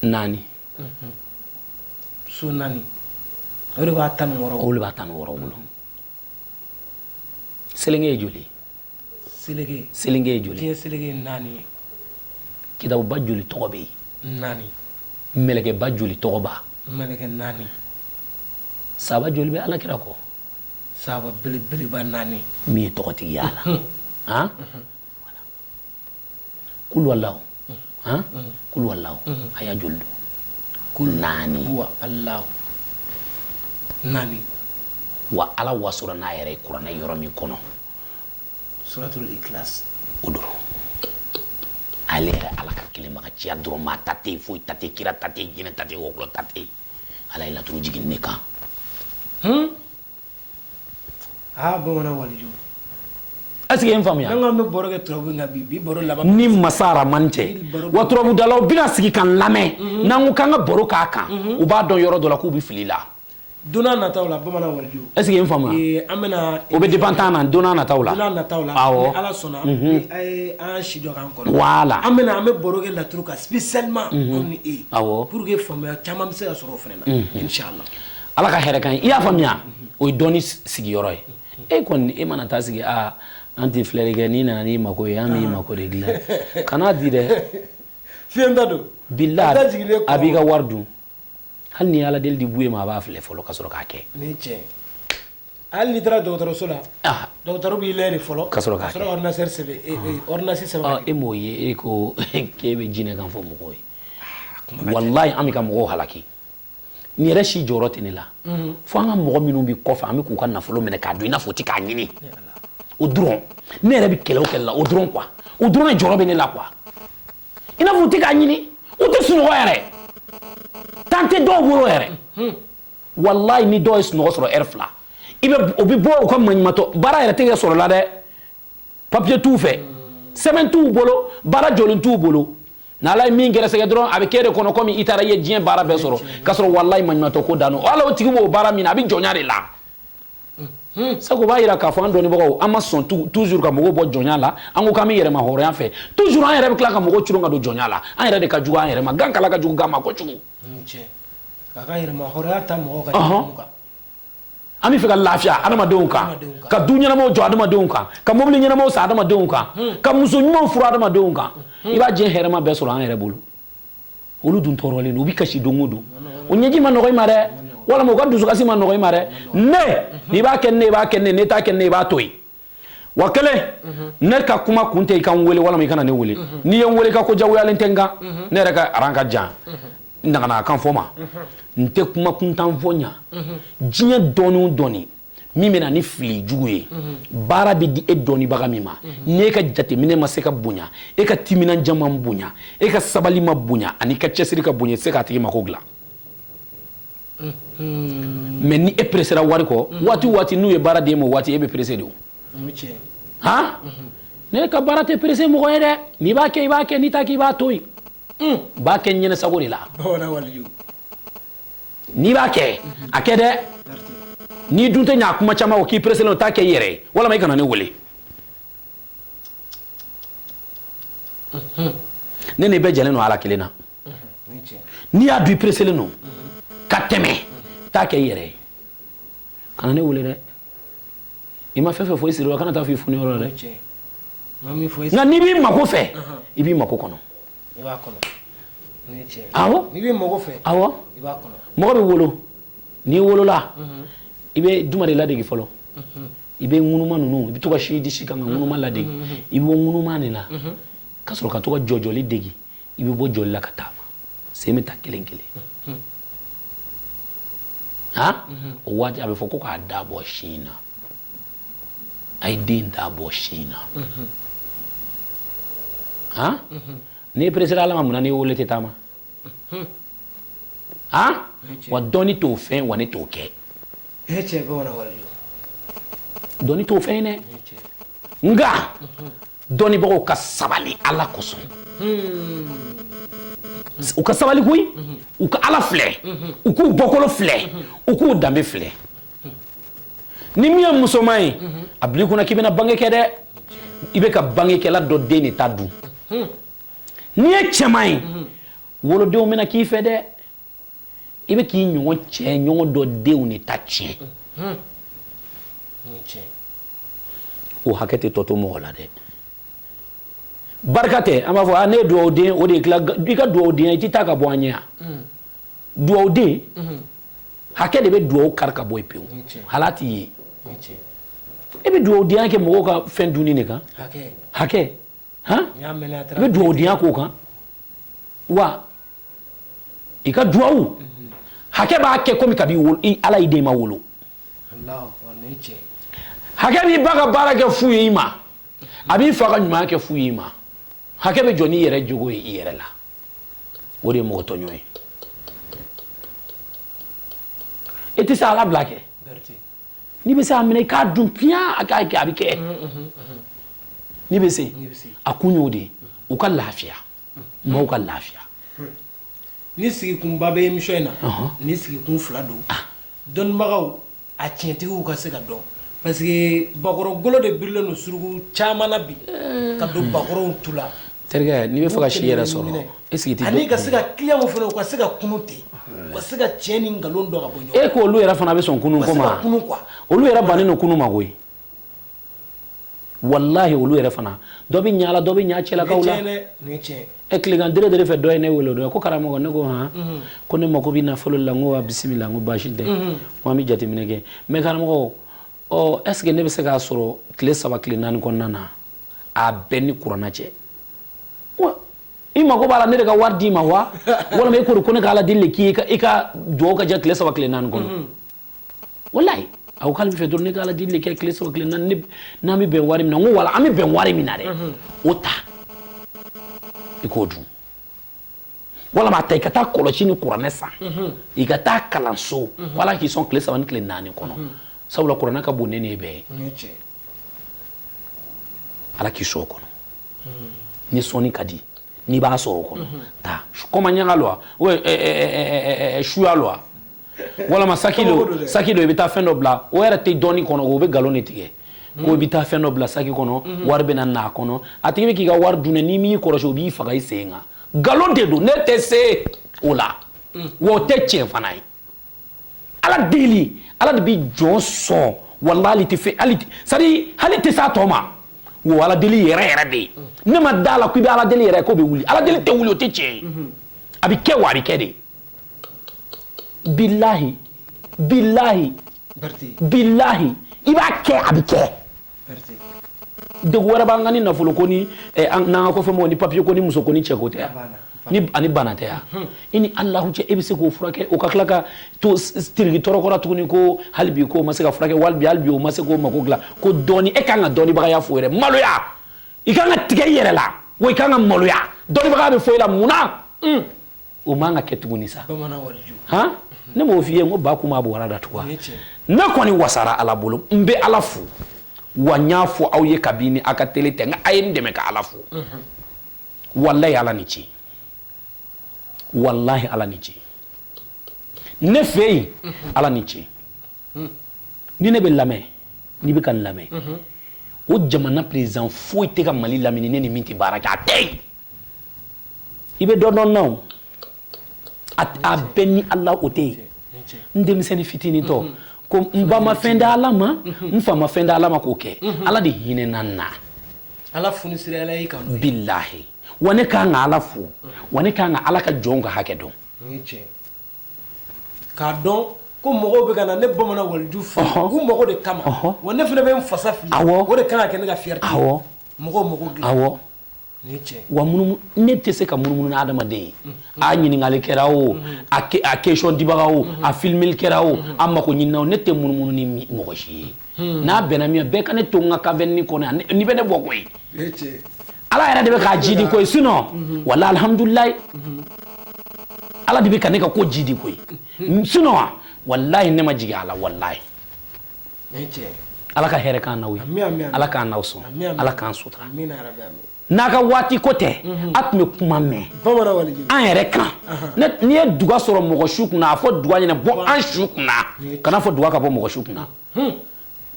4. So 4, o de b'a 16. O de b'a 16 wolo. Selenge ye joli? Selenge. Selenge ye joli? Diɲɛ selenge ye 4 ye. Kitabuba joli tɔgɔ bɛ yen? 4. Mɛlɛkɛba joli tɔgɔ ba? Mɛlɛkɛ 4. Saba joli bɛ Ala kira kɔ? Saba belebeleba 4. Min ye tɔgɔtigiya la. Han? Voilà. Kulu Alahu. Han? Kulu Alahu. A y'a joli don? Kul 4. Huwa Alahu. 4. Wa Ala wasora n'a yɛrɛ ye kuranɛ yɔrɔ min kɔnɔ. Suratul Ikhlas. O dɔrɔn. Ale yɛrɛ Ala ka kelenbagaciya dɔrɔn, maa ta tɛ yen, foyi ta tɛ yen, kira ta tɛ yen, jinɛ ta tɛ yen, wɔkulɔ ta tɛ yen. Ala ye laturu jigin ne kan. Aa, bamanan waliju. Est-ce que i ye n faamuya? N'an k'an bɛ baro kɛ turabu kan bi, bi baro laban. Ni masa Aramani cɛ, wa turabudalaw bɛna sigi ka n lamɛn, n'an ko k'an ka baro k'a kan, u b'a dɔn yɔrɔ dɔ la k'u bɛ fili la. Don n'a nataw la, bamanan waliju. Est-ce que i ye n faamuya? An bɛna. O bɛ dépend an na don n'a nataw la. Don n'a nataw la. Awɔ. Ni Ala sɔnna. Ni a ye an si dɔ k'an kɔnɔ. Voilà. An bɛna, an bɛ baro kɛ laturu kan spécialement, anw ni e. Awɔ. Pour que faamuya caman bɛ se ka sɔrɔ o fana na. Inchallah. Ala ka hɛrɛ k'an ye. I y'a faamuya? O ye dɔnni sigiyɔrɔ ye. E kɔni, e mana taa sigi, aa, an tɛ filɛli kɛ, n'i nana n'i mako ye, an b'i mako de dilan. Kan'a di dɛ. Fiyɛnta don. Bilahi, a b'i ka wari dun. Hali n'i ye Ala deli di buye ma, a b'a filɛ fɔlɔ ka sɔrɔ k'a kɛ. Nin ye tiɲɛ ye. Hali n'i taara dɔgɔtɔrɔso la, dɔgɔtɔrɔ b'i lajɛ de fɔlɔ. Ka sɔrɔ k'a kɛ. Ka sɔrɔ ka ordonnance sɛbɛn, ordonnance sɛbɛn. E m'o ye, e ko k'e bɛ jinɛ kan fɔ mɔgɔw ye. Walayi, an bɛ ka mɔgɔw halaki. Nin yɛrɛ si jɔyɔrɔ tɛ ne la. Fo an ka mɔgɔ minnu bɛ kɔfɛ, an bɛ k'u ka nafolo minɛ k'a dun i n'a fɔ u tɛ k'a ɲini. O dɔrɔn, ne yɛrɛ bɛ kɛlɛ o kɛlɛ la, o dɔrɔn quoi. O dɔrɔn de jɔyɔrɔ bɛ ne la quoi. I n'a fɔ u tɛ k'a ɲini, u tɛ sunɔgɔ yɛrɛ. Temps tɛ dɔw bolo yɛrɛ. Walayi, ni dɔw ye sunɔgɔ sɔrɔ heure 2, i bɛ o bɛ bɔ u ka maɲumatɔ baara yɛrɛ tɛ kɛ sɔrɔ la dɛ. Papier t'u fɛ, sɛbɛn t'u bolo, baara jɔlen t'u bolo. N'Ala ye min gɛrɛsɛgɛ dɔrɔn, a bɛ k'e de kɔnɔ komi i taara i ye diɲɛ baara bɛɛ sɔrɔ, k'a sɔrɔ walayi maɲumatɔ ko dan don. Ala o tigi b'o baara min na, a bɛ jɔnya de la. Sabu o b'a yira k'a fɔ an dɔnnibagaw, an ma sɔn toujours ka mɔgɔw bɔ jɔnya la. An ko k'an bɛ yɛrɛma hɔrɔnya fɛ, toujours an yɛrɛ bɛ tila ka mɔgɔw coron ka don jɔnya la. An yɛrɛ de ka jugu an yɛrɛ ma. Gan kala ka jugu gan ma kojugu. K'a ka yɛrɛma hɔrɔnya ta mɔgɔw ka kan. An bɛ fɛ ka lafiya adamadenw kan, ka du ɲɛnamaw jɔ adamadenw kan, ka mobili ɲɛnamaw san adamadenw kan, ka muso ɲumanw furu adamadenw kan. I b'a diɲɛ hɛrɛma bɛɛ sɔrɔ an yɛrɛ bolo. Olu dun tɔɔrɔlen don, u bɛ kasi don o don. O ɲɛji ma nɔgɔ i ma dɛ, walima u ka dusukasi ma nɔgɔ i ma dɛ. Ne n'i b'a kɛ ne, i b'a kɛ ne, n'i t'a kɛ ne, i b'a to yen. Wa kelen, ne ka kuma kun tɛ i ka n wele walima i kana ne wele. N'i ye n wele, i ka ko jagoyalen tɛ n kan. Ne yɛrɛ ka aran ka jan. naganakan fɔ ma, n tɛ kuma kuntan fɔ ɲa. Diɲɛ dɔɔni o dɔɔni min bɛ na ni fili jugu ye, baara bɛ di e dɔnnibaga min ma, n'e ka jateminɛ ma se ka bonya, e ka timinanja ma bonya, e ka sabali ma bonya, ani ka cɛsiri ka bonya, i tɛ se k'a tigi mako dilan. Mais ni e presera wari kɔ, waati o waati n'u ye baara d'e ma, o waati e bɛ pressé de. O han, ne ka baara tɛ pressé mɔgɔ ye dɛ. N'i b'a kɛ, i b'a kɛ, n'i t'a kɛ, i b'a to yen. N b'a kɛ n ɲɛnɛ sago de la. N'i b'a kɛ, a kɛ dɛ. N'i dun tɛ ɲa a kuma caman o k'i pressé o t'a kɛ i yɛrɛ ye, walama i kana ne wele. Ne ni bɛɛ jɛlen don Ala kelen na. N'i y'a dɔn i pressélen don ka tɛmɛ, t'a kɛ i yɛrɛ ye, kana ne wele dɛ. I ma fɛn fɛn fɔ i siri la, kana taa fɔ i funuyɔrɔ la dɛ. Nka n'i b'i mako fɛ, i b'i mako kɔnɔ. Awɔ, awɔ, mɔgɔ bɛ wolo, n'i wolola, i bɛ juma de ladege fɔlɔ. I bɛ ŋunuma ninnu, i bɛ to ka si di si kan ka ŋunuma ladege. I bɛ bɔ ŋunuma de la ka sɔrɔ ka to ka jɔjɔli dege. I bɛ bɔ jɔli la ka taama, sen bɛ ta kelen kelen. Han, o waati a bɛ fɔ ko k'a da bɔ sin na. A ye den da bɔ sin na. Han, n'i peresera Ala ma, mun na n'i wolo tɛ taama? Han, wa dɔnni t'o fɛn, wa ne t'o kɛ. Dɔnni t'o fɛn ye dɛ. Nka dɔnnibagaw ka sabali Ala kosɔn, u ka sabali koyi, u ka Ala filɛ, u k'u bɔkolo filɛ, u k'u danbe filɛ. Ni min ye musoman ye, a bil'i kunna k'i bɛna bange kɛ dɛ, i bɛ ka bangekɛla dɔ den de ta dun. N'i ye cɛman ye, wolodenw bɛna k'i fɛ dɛ, i bɛ k'i ɲɔgɔn cɛ ɲɔgɔn dɔ denw de ta tiɲɛ. O hakɛ tɛ tɔ to mɔgɔ la dɛ. Barika tɛ, an b'a fɔ a ne ye dugawuden, o de ye tila i ka dugawudenya, i tɛ taa ka bɔ an ɲɛ yan. Dugawuden hakɛ de bɛ dugawu kari ka bɔ yen pewu, hal'a t'i ye. E bɛ dugawudenya kɛ mɔgɔw ka fɛn dunni de kan, hakɛ. Han, i bɛ dugawudenya k'o kan wa? I ka duwawu hakɛ b'a kɛ komi kabi Ala y'i den ma wolo. Hakɛ b'i ba ka baara kɛ fu ye i ma, a b'i fa ka ɲumanya kɛ fu ye i ma. Hakɛ bɛ jɔ n'i yɛrɛ jogo ye i yɛrɛ la, o de ye mɔgɔ tɔɲɔ ye. I tɛ se Ala bila kɛ, n'i bɛ se a minɛ i k'a dun piyan, a k'a kɛ, a bɛ kɛ. N'i bɛ se, a kun y'o de ye, u ka lafiya, maaw ka lafiya. Ni sigikunba bɛ émission in na, ni sigikun fila don, dɔnnibagaw a tiɲɛtigiw ka se ka dɔn, parce que bakɔrɔ golo de birilen don suruku caman na bi ka don bakɔrɔw tu la. Terikɛ, n'i bɛ fɛ ka si yɛrɛ sɔrɔ, est ce que ani ka se ka client fana, u ka se ka kunu ten, u ka se ka tiɲɛ ni nkalon dɔn ka bɔ ɲɔgɔn. E ko olu yɛrɛ fana bɛ sɔn kunu ko ma, olu yɛrɛ bannen don kunu ma koyi. Walahi, olu yɛrɛ fana dɔ bɛ ɲa la, dɔ bɛ ɲa cɛlakaw la. Ɛ, tilegan dere dere fɛ, dɔ ye ne wele o don ko karamɔgɔ. Ne ko han, ko ne mako bɛ nafolo la. N ko wa bisimila, n ko baasi tɛ, ko an bɛ jateminɛ kɛ. Mais karamɔgɔ, ɔ est ce que ne bɛ se k'a sɔrɔ tile 3, tile 4 kɔnɔna na, a bɛɛ ni kuranna cɛ? I mako b'a la ne de ka wari d'i ma wa, walima e ko de ko ne ka Ala deli de k'i i ka dugawu ka diya tile 3, tile 4 kɔnɔ? Walayi, a ko k'ale bɛ fɛ dɔrɔn ne ka Ala deli kɛ tile 3, tile 4, n'an bɛ bɛn wari min na. N ko wala, an bɛ bɛn wari min na dɛ, o ta i k'o dun, walima a ta i ka taa kɔlɔsi ni kuranɛ san, i ka taa kalanso, ko Ala k'i sɔn tile 3 ni tile 4 kɔnɔ, sabula kuranɛ ka bon ne ni e bɛɛ ye. Ala k'i sɔn o kɔnɔ. Ni sɔnni ka di, n'i b'a sɔrɔ o kɔnɔ, taa kɔma ɲaga lo wa, suya lo wa, walama saki lo, saki lo, i bɛ taa fɛn dɔ bila. O yɛrɛ tɛ dɔɔni kɔnɔ, o bɛ nkalon de tigɛ ko i bɛ taa fɛn dɔ bila saki kɔnɔ, wari bɛ na n'a kɔnɔ. A tigi bɛ k'i ka wari dun dɛ, n'i m'i kɔlɔsi, o b'i faga i sen kan. Nkalon de don, ne tɛ se o la, wa o tɛ tiɲɛ fana ye. Ala deli, Ala de bɛ jɔn sɔn. Walahi, hali tɛ fɛn, hali c'est à dire hali tɛ s'a tɔ ma. Wo Ala deli yɛrɛ yɛrɛ de ye, ne ma da la ko i bɛ Ala deli yɛrɛ k'o bɛ wuli. Ala deli tɛ wuli, o tɛ tiɲɛ ye. A bɛ kɛ wa, a bɛ kɛ de. Bilahi, bilahi, bilahi, i b'a kɛ, a bɛ kɛ. Degun wɛrɛ b'an kan ni nafolo ko ni n'an ka kɔfɛ mɔgɔ ni papiye ko ni muso ko ni cɛ ko tɛ. Ni ani bana tɛ yan, i ni Alahu cɛ, e bɛ se k'o furakɛ, o ka tila ka to tiriki tɔɔrɔ kɔrɔ tuguni, ko hali bi k'o ma se ka furakɛ, wali bi hali bi o ma se k'o mako dilan, ko dɔɔni. E kan ka dɔnnibagaya fo yɛrɛ, maloya, i kan ka tigɛ i yɛrɛ la, wa i kan ka maloya. Dɔnnibaga bɛ fɔ i la mun na? O man ka kɛ tuguni sa. Han, ne m'o f'i ye n ko ba kun b'a bɔra datugu. Ne kɔni wasara Ala bolo, n bɛ Ala fo, wa n y'a fɔ aw ye kabini aw ka télé tɛ, n ko a ye n dɛmɛ ka Ala fo. Walayi, Ala ni ce, walahi, Ala ni ce. Ne fɛ yen, Ala ni ce. Ni ne bɛ lamɛn, n'i bɛ ka n lamɛn, o jamana président foyi tɛ ka Mali lamini ne ni min tɛ baara kɛ, a tɛ yen. I bɛ dɔ dɔn na o, a bɛɛ ni Ala, o tɛ yen. N denmisɛnnin fitinin tɔ ko n ba ma fɛn da Ala ma, n fa ma fɛn da Ala ma k'o kɛ, Ala de hinɛna n na. Ala funisira ala y'i kanu. Bilahi, wa ne kan ka Ala fo, wa ne kan ka Ala ka jɔnw ka hakɛ dɔn. K'a dɔn ko mɔgɔw bɛ ka na ne Bamanan Waliju fɛ u mago de kama, wa ne fana bɛ n fasa fili, o de kan ka kɛ ne ka fierté. Mɔgɔw mago dilan. Wa munumunu, ne tɛ se ka munumunu ni adamaden ye. A ɲininkali kɛra o, a question dibaga o, a filmeli kɛra o, a mako ɲinina o, ne tɛ munumunu ni mɔgɔ si ye. N'a bɛnna min ma, bɛɛ ka ne to n ka caverne kɔnɔ yan, n'i bɛ ne bɔ koyi, Ala yɛrɛ de bɛ k'a jidi koyi. Sinon wala, alhamdulilayi, Ala de bɛ ka ne ka ko jidi koyi. Sinon walahi, ne ma jigin a la, walahi. Ala ka hɛrɛ k'an n'aw ye, Ala k'an n'aw sɔn, Ala k'an sutura. N'a ka waati ko tɛ, a tun bɛ kuma mɛn an yɛrɛ kan. N'i ye duga sɔrɔ mɔgɔ su kunna, a fɔ duga ɲɛna bɔ an su kunna, kana fɔ duga ka bɔ mɔgɔ su kunna.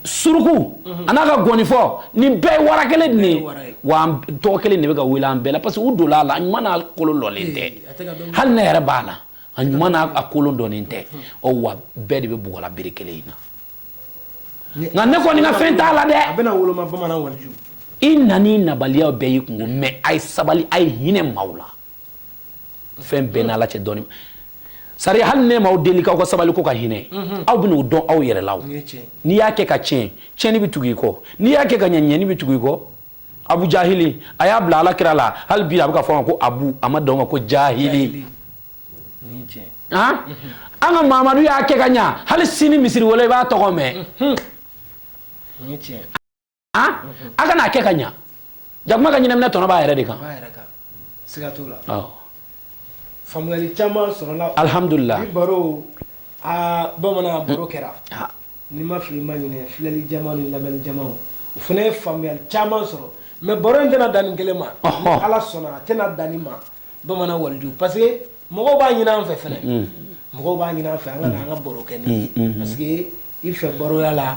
Suruku a n'a ka gɔnifɔ, nin bɛɛ ye wara kelen de ye, wa tɔgɔ kelen de bɛ ka wele an bɛɛ la, parce que u donna a la, a ɲuman n'a kolon dɔnnen tɛ. Hali ne yɛrɛ b'a la, a ɲuman n'a kolon dɔnnen tɛ. Ɔ wa bɛɛ de bɛ bugɔla bere kelen in na, nka ne kɔni ka fɛn t'a la dɛ. A bɛna woloma, Bamanan Waliju. I nani nabaliya bɛɛ y'i kungo, mais a ye sabali, a ye hinɛ maaw la. Fɛn bɛɛ n'Ala cɛ dɔɔni sari. Hali ne m'aw deli k'aw ka sabali ko ka hinɛ, aw bɛn'o dɔn aw yɛrɛ la. N'i y'a kɛ ka tiɲɛ, tiɲɛni bɛ tugu i kɔ. N'i y'a kɛ ka ɲɛ, ɲɛni bɛ tugu i kɔ. Abu Jahili, a y'a bila Ala kira la, hali bi a bɛ ka fɔ a ma ko Abu, a ma dan o ma ko Jahili. An ka Mamadu y'a kɛ ka ɲa, hali sini misiri wele i b'a tɔgɔ mɛn. A kana kɛ ka ɲa, jakuma ka ɲɛnaminɛ tɔnɔ b'a yɛrɛ de kan. Siga t'o la. Faamuyali caman sɔrɔla. Alhamdulillah. Bi baro, aa bamanan, baro kɛra. N'i ma fili, ma ɲinɛ, filɛli jama ni lamɛnni jama, o fana ye faamuyali caman sɔrɔ. Mais baro in tɛna dan nin kelen ma. Ni Ala sɔnna, a tɛna dan nin ma, Bamanan Waliju, parce que mɔgɔw b'a ɲini an fɛ fɛnɛ, mɔgɔw b'a ɲini an fɛ an ka na an ka baro kɛ ni ye, parce que i fɛ baroya la,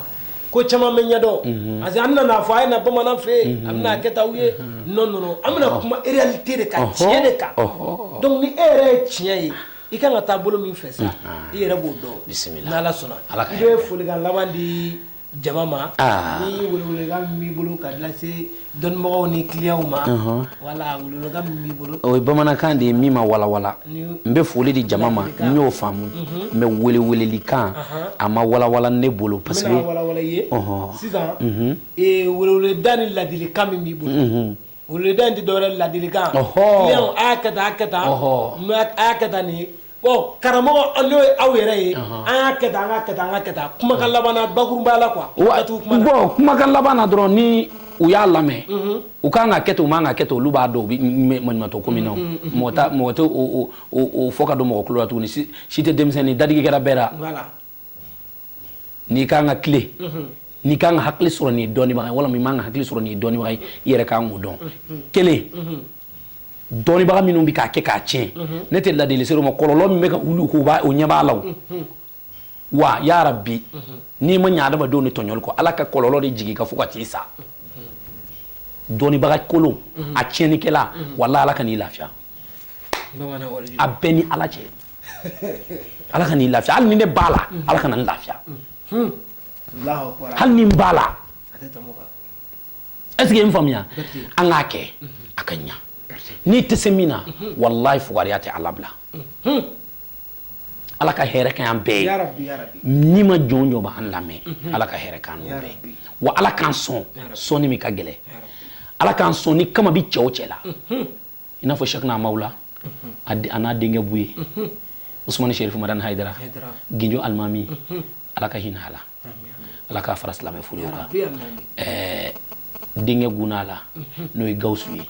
ko caman bɛ ɲɛdɔn, parce que an nana fɔ a ye na bamanan fɛ yen, a bɛna kɛ t'aw ye. Non, non, non, an bɛna kuma réalité de kan, tiɲɛ de kan. Donc ni e yɛrɛ ye tiɲɛ ye, i kan ka taa bolo min fɛ sa, i yɛrɛ b'o dɔn. Bisimila. N'Ala sɔnna, i bɛ folikan laban di jama ma, ni welewelekan min b'i bolo ka lase dɔnnibagaw ni clients ma, wala welewelekan min b'i bolo. O ye bamanankan de ye min ma walawala. N bɛ foli di jama ma, n y'o faamu, mais welewelelikan, a ma walawala ne bolo, parce que n bɛna walawala i ye sisan. Weleweleda ni ladilikan min b'i bolo, weleweleda in tɛ dɔwɛrɛ, ladilikan. Clients, a y'a kɛ tan, a y'a kɛ tan, a y'a kɛ tan nin ye. Bon, karamɔgɔ, n'o ye aw yɛrɛ ye, an y'a kɛ tan, an ka kɛ tan, an ka kɛ tan. Kumakan laban na, bakurubaya la quoi. Bon, kumakan laban na dɔrɔn, ni u y'a lamɛn, u kan ka kɛ ten, u man ka kɛ ten, olu b'a dɔn. U bɛ maɲumantɔ ko min na, mɔgɔ t'a, mɔgɔ tɛ o fɔ ka don mɔgɔ tulo la tuguni. Si tɛ denmisɛnnin, dadigi kɛra bɛɛ la. N'i kan ka tile, n'i kan ka hakili sɔrɔ nin ye dɔnnibaga ye, walima i man ka hakili sɔrɔ nin ye dɔnnibaga ye, i yɛrɛ kan k'o dɔn. Kelen, dɔnnibaga minnu bɛ k'a kɛ k'a tiɲɛ, ne tɛ ladili ser'o ma. Kɔlɔlɔ min bɛ ka wuli k'o b'a o ɲɛ b'a la o. Wa yarabi, n'i ma ɲɛ adamadenw ni tɔɲɔli kɔ, Ala ka kɔlɔlɔ de jigin ka fo ka t'i sa. Dɔnnibaga kolon, a tiɲɛnikɛla, wala Ala ka n'i lafiya. A bɛɛ ni Ala cɛ, Ala ka n'i lafiya. Hali ni ne b'a la, Ala ka na n lafiya. Hali ni n b'a la, est ce que n faamuya? An k'a kɛ a ka ɲa. N'i tɛ se min na, walahi, fugariya tɛ Ala bila. Ala ka hɛrɛ kɛ an bɛɛ ye. Ni ma jɔn jɔn b'an lamɛn, Ala ka hɛrɛ k'an n'u bɛɛ. Wa Ala k'an sɔn sɔnni min ka gɛlɛn, Ala k'an sɔn ni kama bi cɛ o cɛ la, i n'a fɔ Sɛkina Mawula. A n'a denkɛ Buye, Usumani Sherifu Madani Hayidara, Ginjo Alimami, Ala ka hinɛ a la, Ala k'a fara silamɛ furew kan. Ɛɛ, denkɛ gunna la, n'o ye Gawusu ye,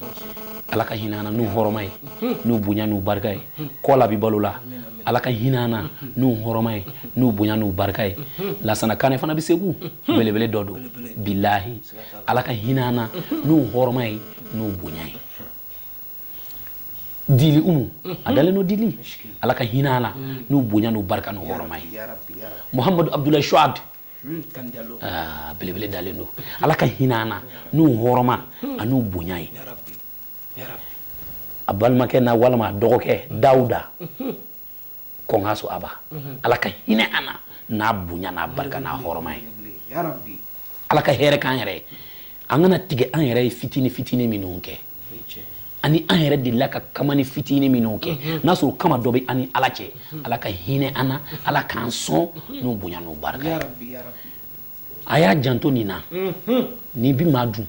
Ala ka hinɛ an na n'u hɔrɔma ye, n'u bonya n'u barika ye. Kɔla bi balo la, Ala ka hinɛ an na n'u hɔrɔma ye, n'u bonya n'u barika ye. Lasana Kanɛ fana bɛ Segu, belebele dɔ don bilahi. Ala ka hinɛ an na n'u hɔrɔma ye, n'u bonya ye. Dili Umu a dalen don Dili, Ala ka hinɛ a la n'u bonya n'u barika n'u hɔrɔma ye. Muhamadu Abdulayi Suad, ah, belebele dalen don, Ala ka hinɛ an na n'u hɔrɔma a n'u bonya ye. A balimakɛ n'a walima a dɔgɔkɛ Dawuda Kɔnkaso Aba, Ala ka hinɛ an na n'a bonya n'a barika n'a hɔrɔma ye. Ala ka hɛrɛ k'an yɛrɛ ye. An kana tigɛ an yɛrɛ ye fitini fitini minnu kɛ, ani an yɛrɛ delila ka kamani fitini minnu kɛ, n'a sɔrɔ kama dɔ bɛ an ni Ala cɛ, Ala ka hinɛ an na, Ala k'an sɔn n'u bonya n'u barika ye. A y'a janto nin na, nin bi maa dun.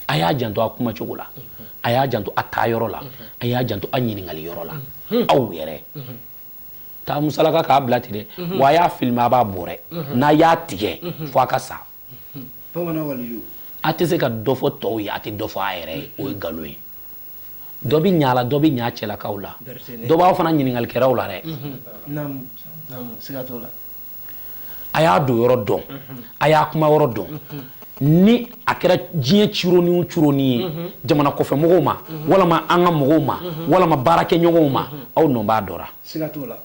A y'a janto a kumacogo la, a y'a janto a taa yɔrɔ la, a y'a janto a ɲininkali yɔrɔ la. Aw yɛrɛ taa musalaka k'a bila ten dɛ, wa a y'a filmer, a b'a bɔ dɛ. N'a y'a tigɛ fo a ka sa. A tɛ se ka dɔ fɔ tɔw ye, a tɛ dɔ fɔ a yɛrɛ ye, o ye nkalon ye. Dɔ bɛ ɲa la, dɔ bɛ ɲa cɛlakaw la, dɔ b'aw fana ɲininkalikɛlaw la dɛ. A y'a don yɔrɔ dɔn, a y'a kuma yɔrɔ dɔn. Ni a kɛra diɲɛ curoni o curoni ye, jamana kɔfɛ mɔgɔw ma, walama an ka mɔgɔw ma, walama baarakɛɲɔgɔnw ma, aw nɔ b'a dɔ la,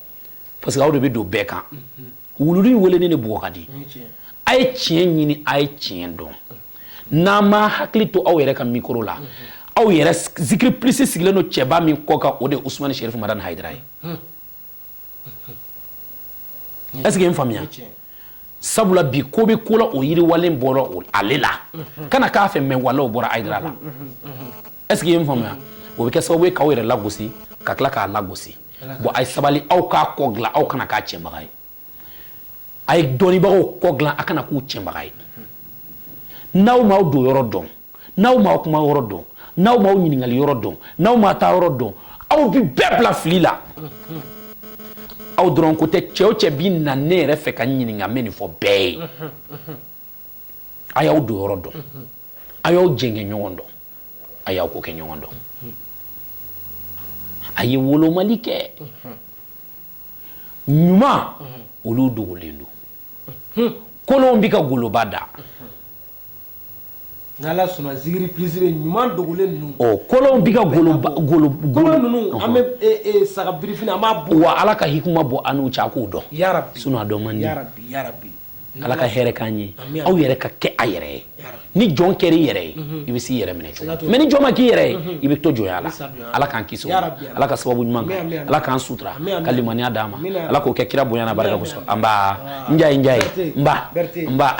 parce que aw de bɛ don bɛɛ kan. Wuluni weleni de bugɔ ka di. A ye tiɲɛ ɲini, a ye tiɲɛ dɔn. N'an ma hakili to aw yɛrɛ ka micro la, aw yɛrɛ Zikiri Plus sigilen don cɛba min kɔ kan, o de ye Usumani Sherifu Madani Hayidara ye. Est ce que n faamuya? Sabula bi ko bɛ ko la, o yiriwalen bɔra ale la, kana k'a fɛ, mais wala o bɔra Hayidara la. Est ce que n faamuya? O bɛ kɛ sababu ye k'aw yɛrɛ lagosi, ka tila k'a lagosi. Bon, a ye sabali, aw k'a kɔ dilan, aw kana k'a cɛnbaga ye. A ye dɔnnibagaw kɔ dilan, a kana k'u cɛnbaga ye. N'aw m'aw don yɔrɔ dɔn, n'aw m'aw kuma yɔrɔ dɔn, n'aw m'aw ɲininkali yɔrɔ dɔn, n'aw m'a taa yɔrɔ dɔn, aw bi bɛɛ bila fili la. Aw dɔrɔn ko tɛ, cɛ o cɛ bi na ne yɛrɛ fɛ ka n ɲininka, n bɛ nin fɔ bɛɛ ye. A y'aw don yɔrɔ dɔn, a y'aw jɛnkɛ ɲɔgɔn dɔn, a y'aw ko kɛ ɲɔgɔn dɔn. A ye wolomali kɛ ɲuman, olu dogolen don. Kolonw bi ka goloba da. N'Ala sɔnna, Zikiri Plus bɛ ɲuman dogolen ninnu. Ɔ, kolonw bi ka goloba golo. Kolon ninnu, an bɛ saga birifini, an b'a bɔ. Wa Ala ka hikima bɔ an n'u cɛ, a k'o dɔn. Yarabi. Sinon a dɔn man di. Yarabi, yarabi. Ala ka hɛrɛ k'an ye. Aw yɛrɛ ka kɛ a yɛrɛ ye. Ni jɔn kɛra i yɛrɛ ye, i bɛ s'i yɛrɛ minɛ cogo, mais ni jɔn ma k'i yɛrɛ ye, i bɛ to jɔnya la. Ala k'an kisi o ma, Ala ka sababu ɲuman kan, Ala k'an sutura, ka limaniya d'an ma, Ala k'o kɛ kira bonya n'a barika kosɔn. An ba n Njaye, n ba n ba,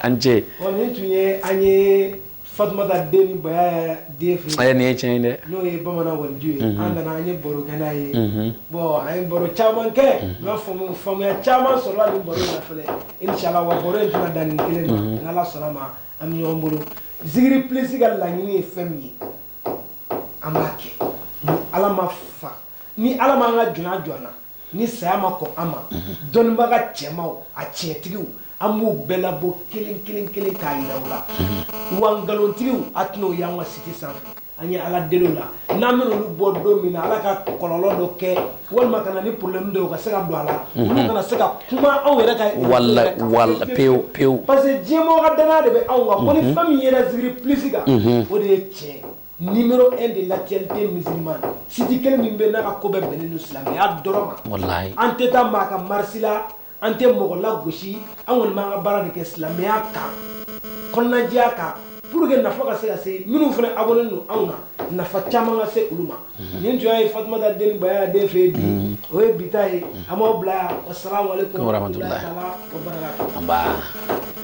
an ce. Nin tun ye an ye Fatumata den ni Baya den fɛ. Ɛ, nin ye tiɲɛ ye dɛ. N'o ye Bamanan waliju ye. An nana, an ye baro kɛ n'a ye. Bon, an ye baro caman kɛ, n ka faamuya caman sɔrɔla nin baro in na fɛnɛ, inshallah. Wa baro in tɛna dan nin kelen ma, n'Ala sɔnna ma, an bɛ ɲɔgɔn bolo. Zikiri Plus ka laɲini ye fɛn min ye, an b'a kɛ ni Ala ma fa, ni Ala m'an ka jɔnya jɔ an na, ni saya ma kɔn an ma. Dɔnnibaga cɛmaw, a tiɲɛtigiw, an b'u bɛɛ labɔ kelen kelen kelen k'a yira u la. Wa nkalontigiw, a tɛn'o y'an ka site sanfɛ. An ye Ala deli o la, n'an bɛna olu bɔ don min na, Ala ka kɔlɔlɔ dɔ kɛ walima ka na ni problème dɔ ye, u ka se ka don a la, olu kana se ka kuma anw yɛrɛ ka. Wala wala, pewu pewu. Parce que diɲɛmɔgɔ ka danaya de bɛ anw kan ko ni fɛn min yera Zikiri Plus kan, o de ye tiɲɛ numéro 1 de l'actualité musulmane. Site kelen min bɛ n'a ka ko bɛɛ bɛnnen don silamɛya dɔrɔn ma. Walahi. An tɛ taa maa ka marisi la, an tɛ mɔgɔ lagosi, an kɔni b'an ka baara de kɛ silamɛya kan, kɔnɔnajɛya kan, pour que nafa ka se ka se minnu fana abonné don anw na, nafa caman ka se olu ma. Nin tun y'a ye Fatumata den ni Baya den fɛ yen bi, o ye bi ta ye. An b'aw bila yan. Wasalamu aleykum warahmatulahi taala wa barakatuh. An ba.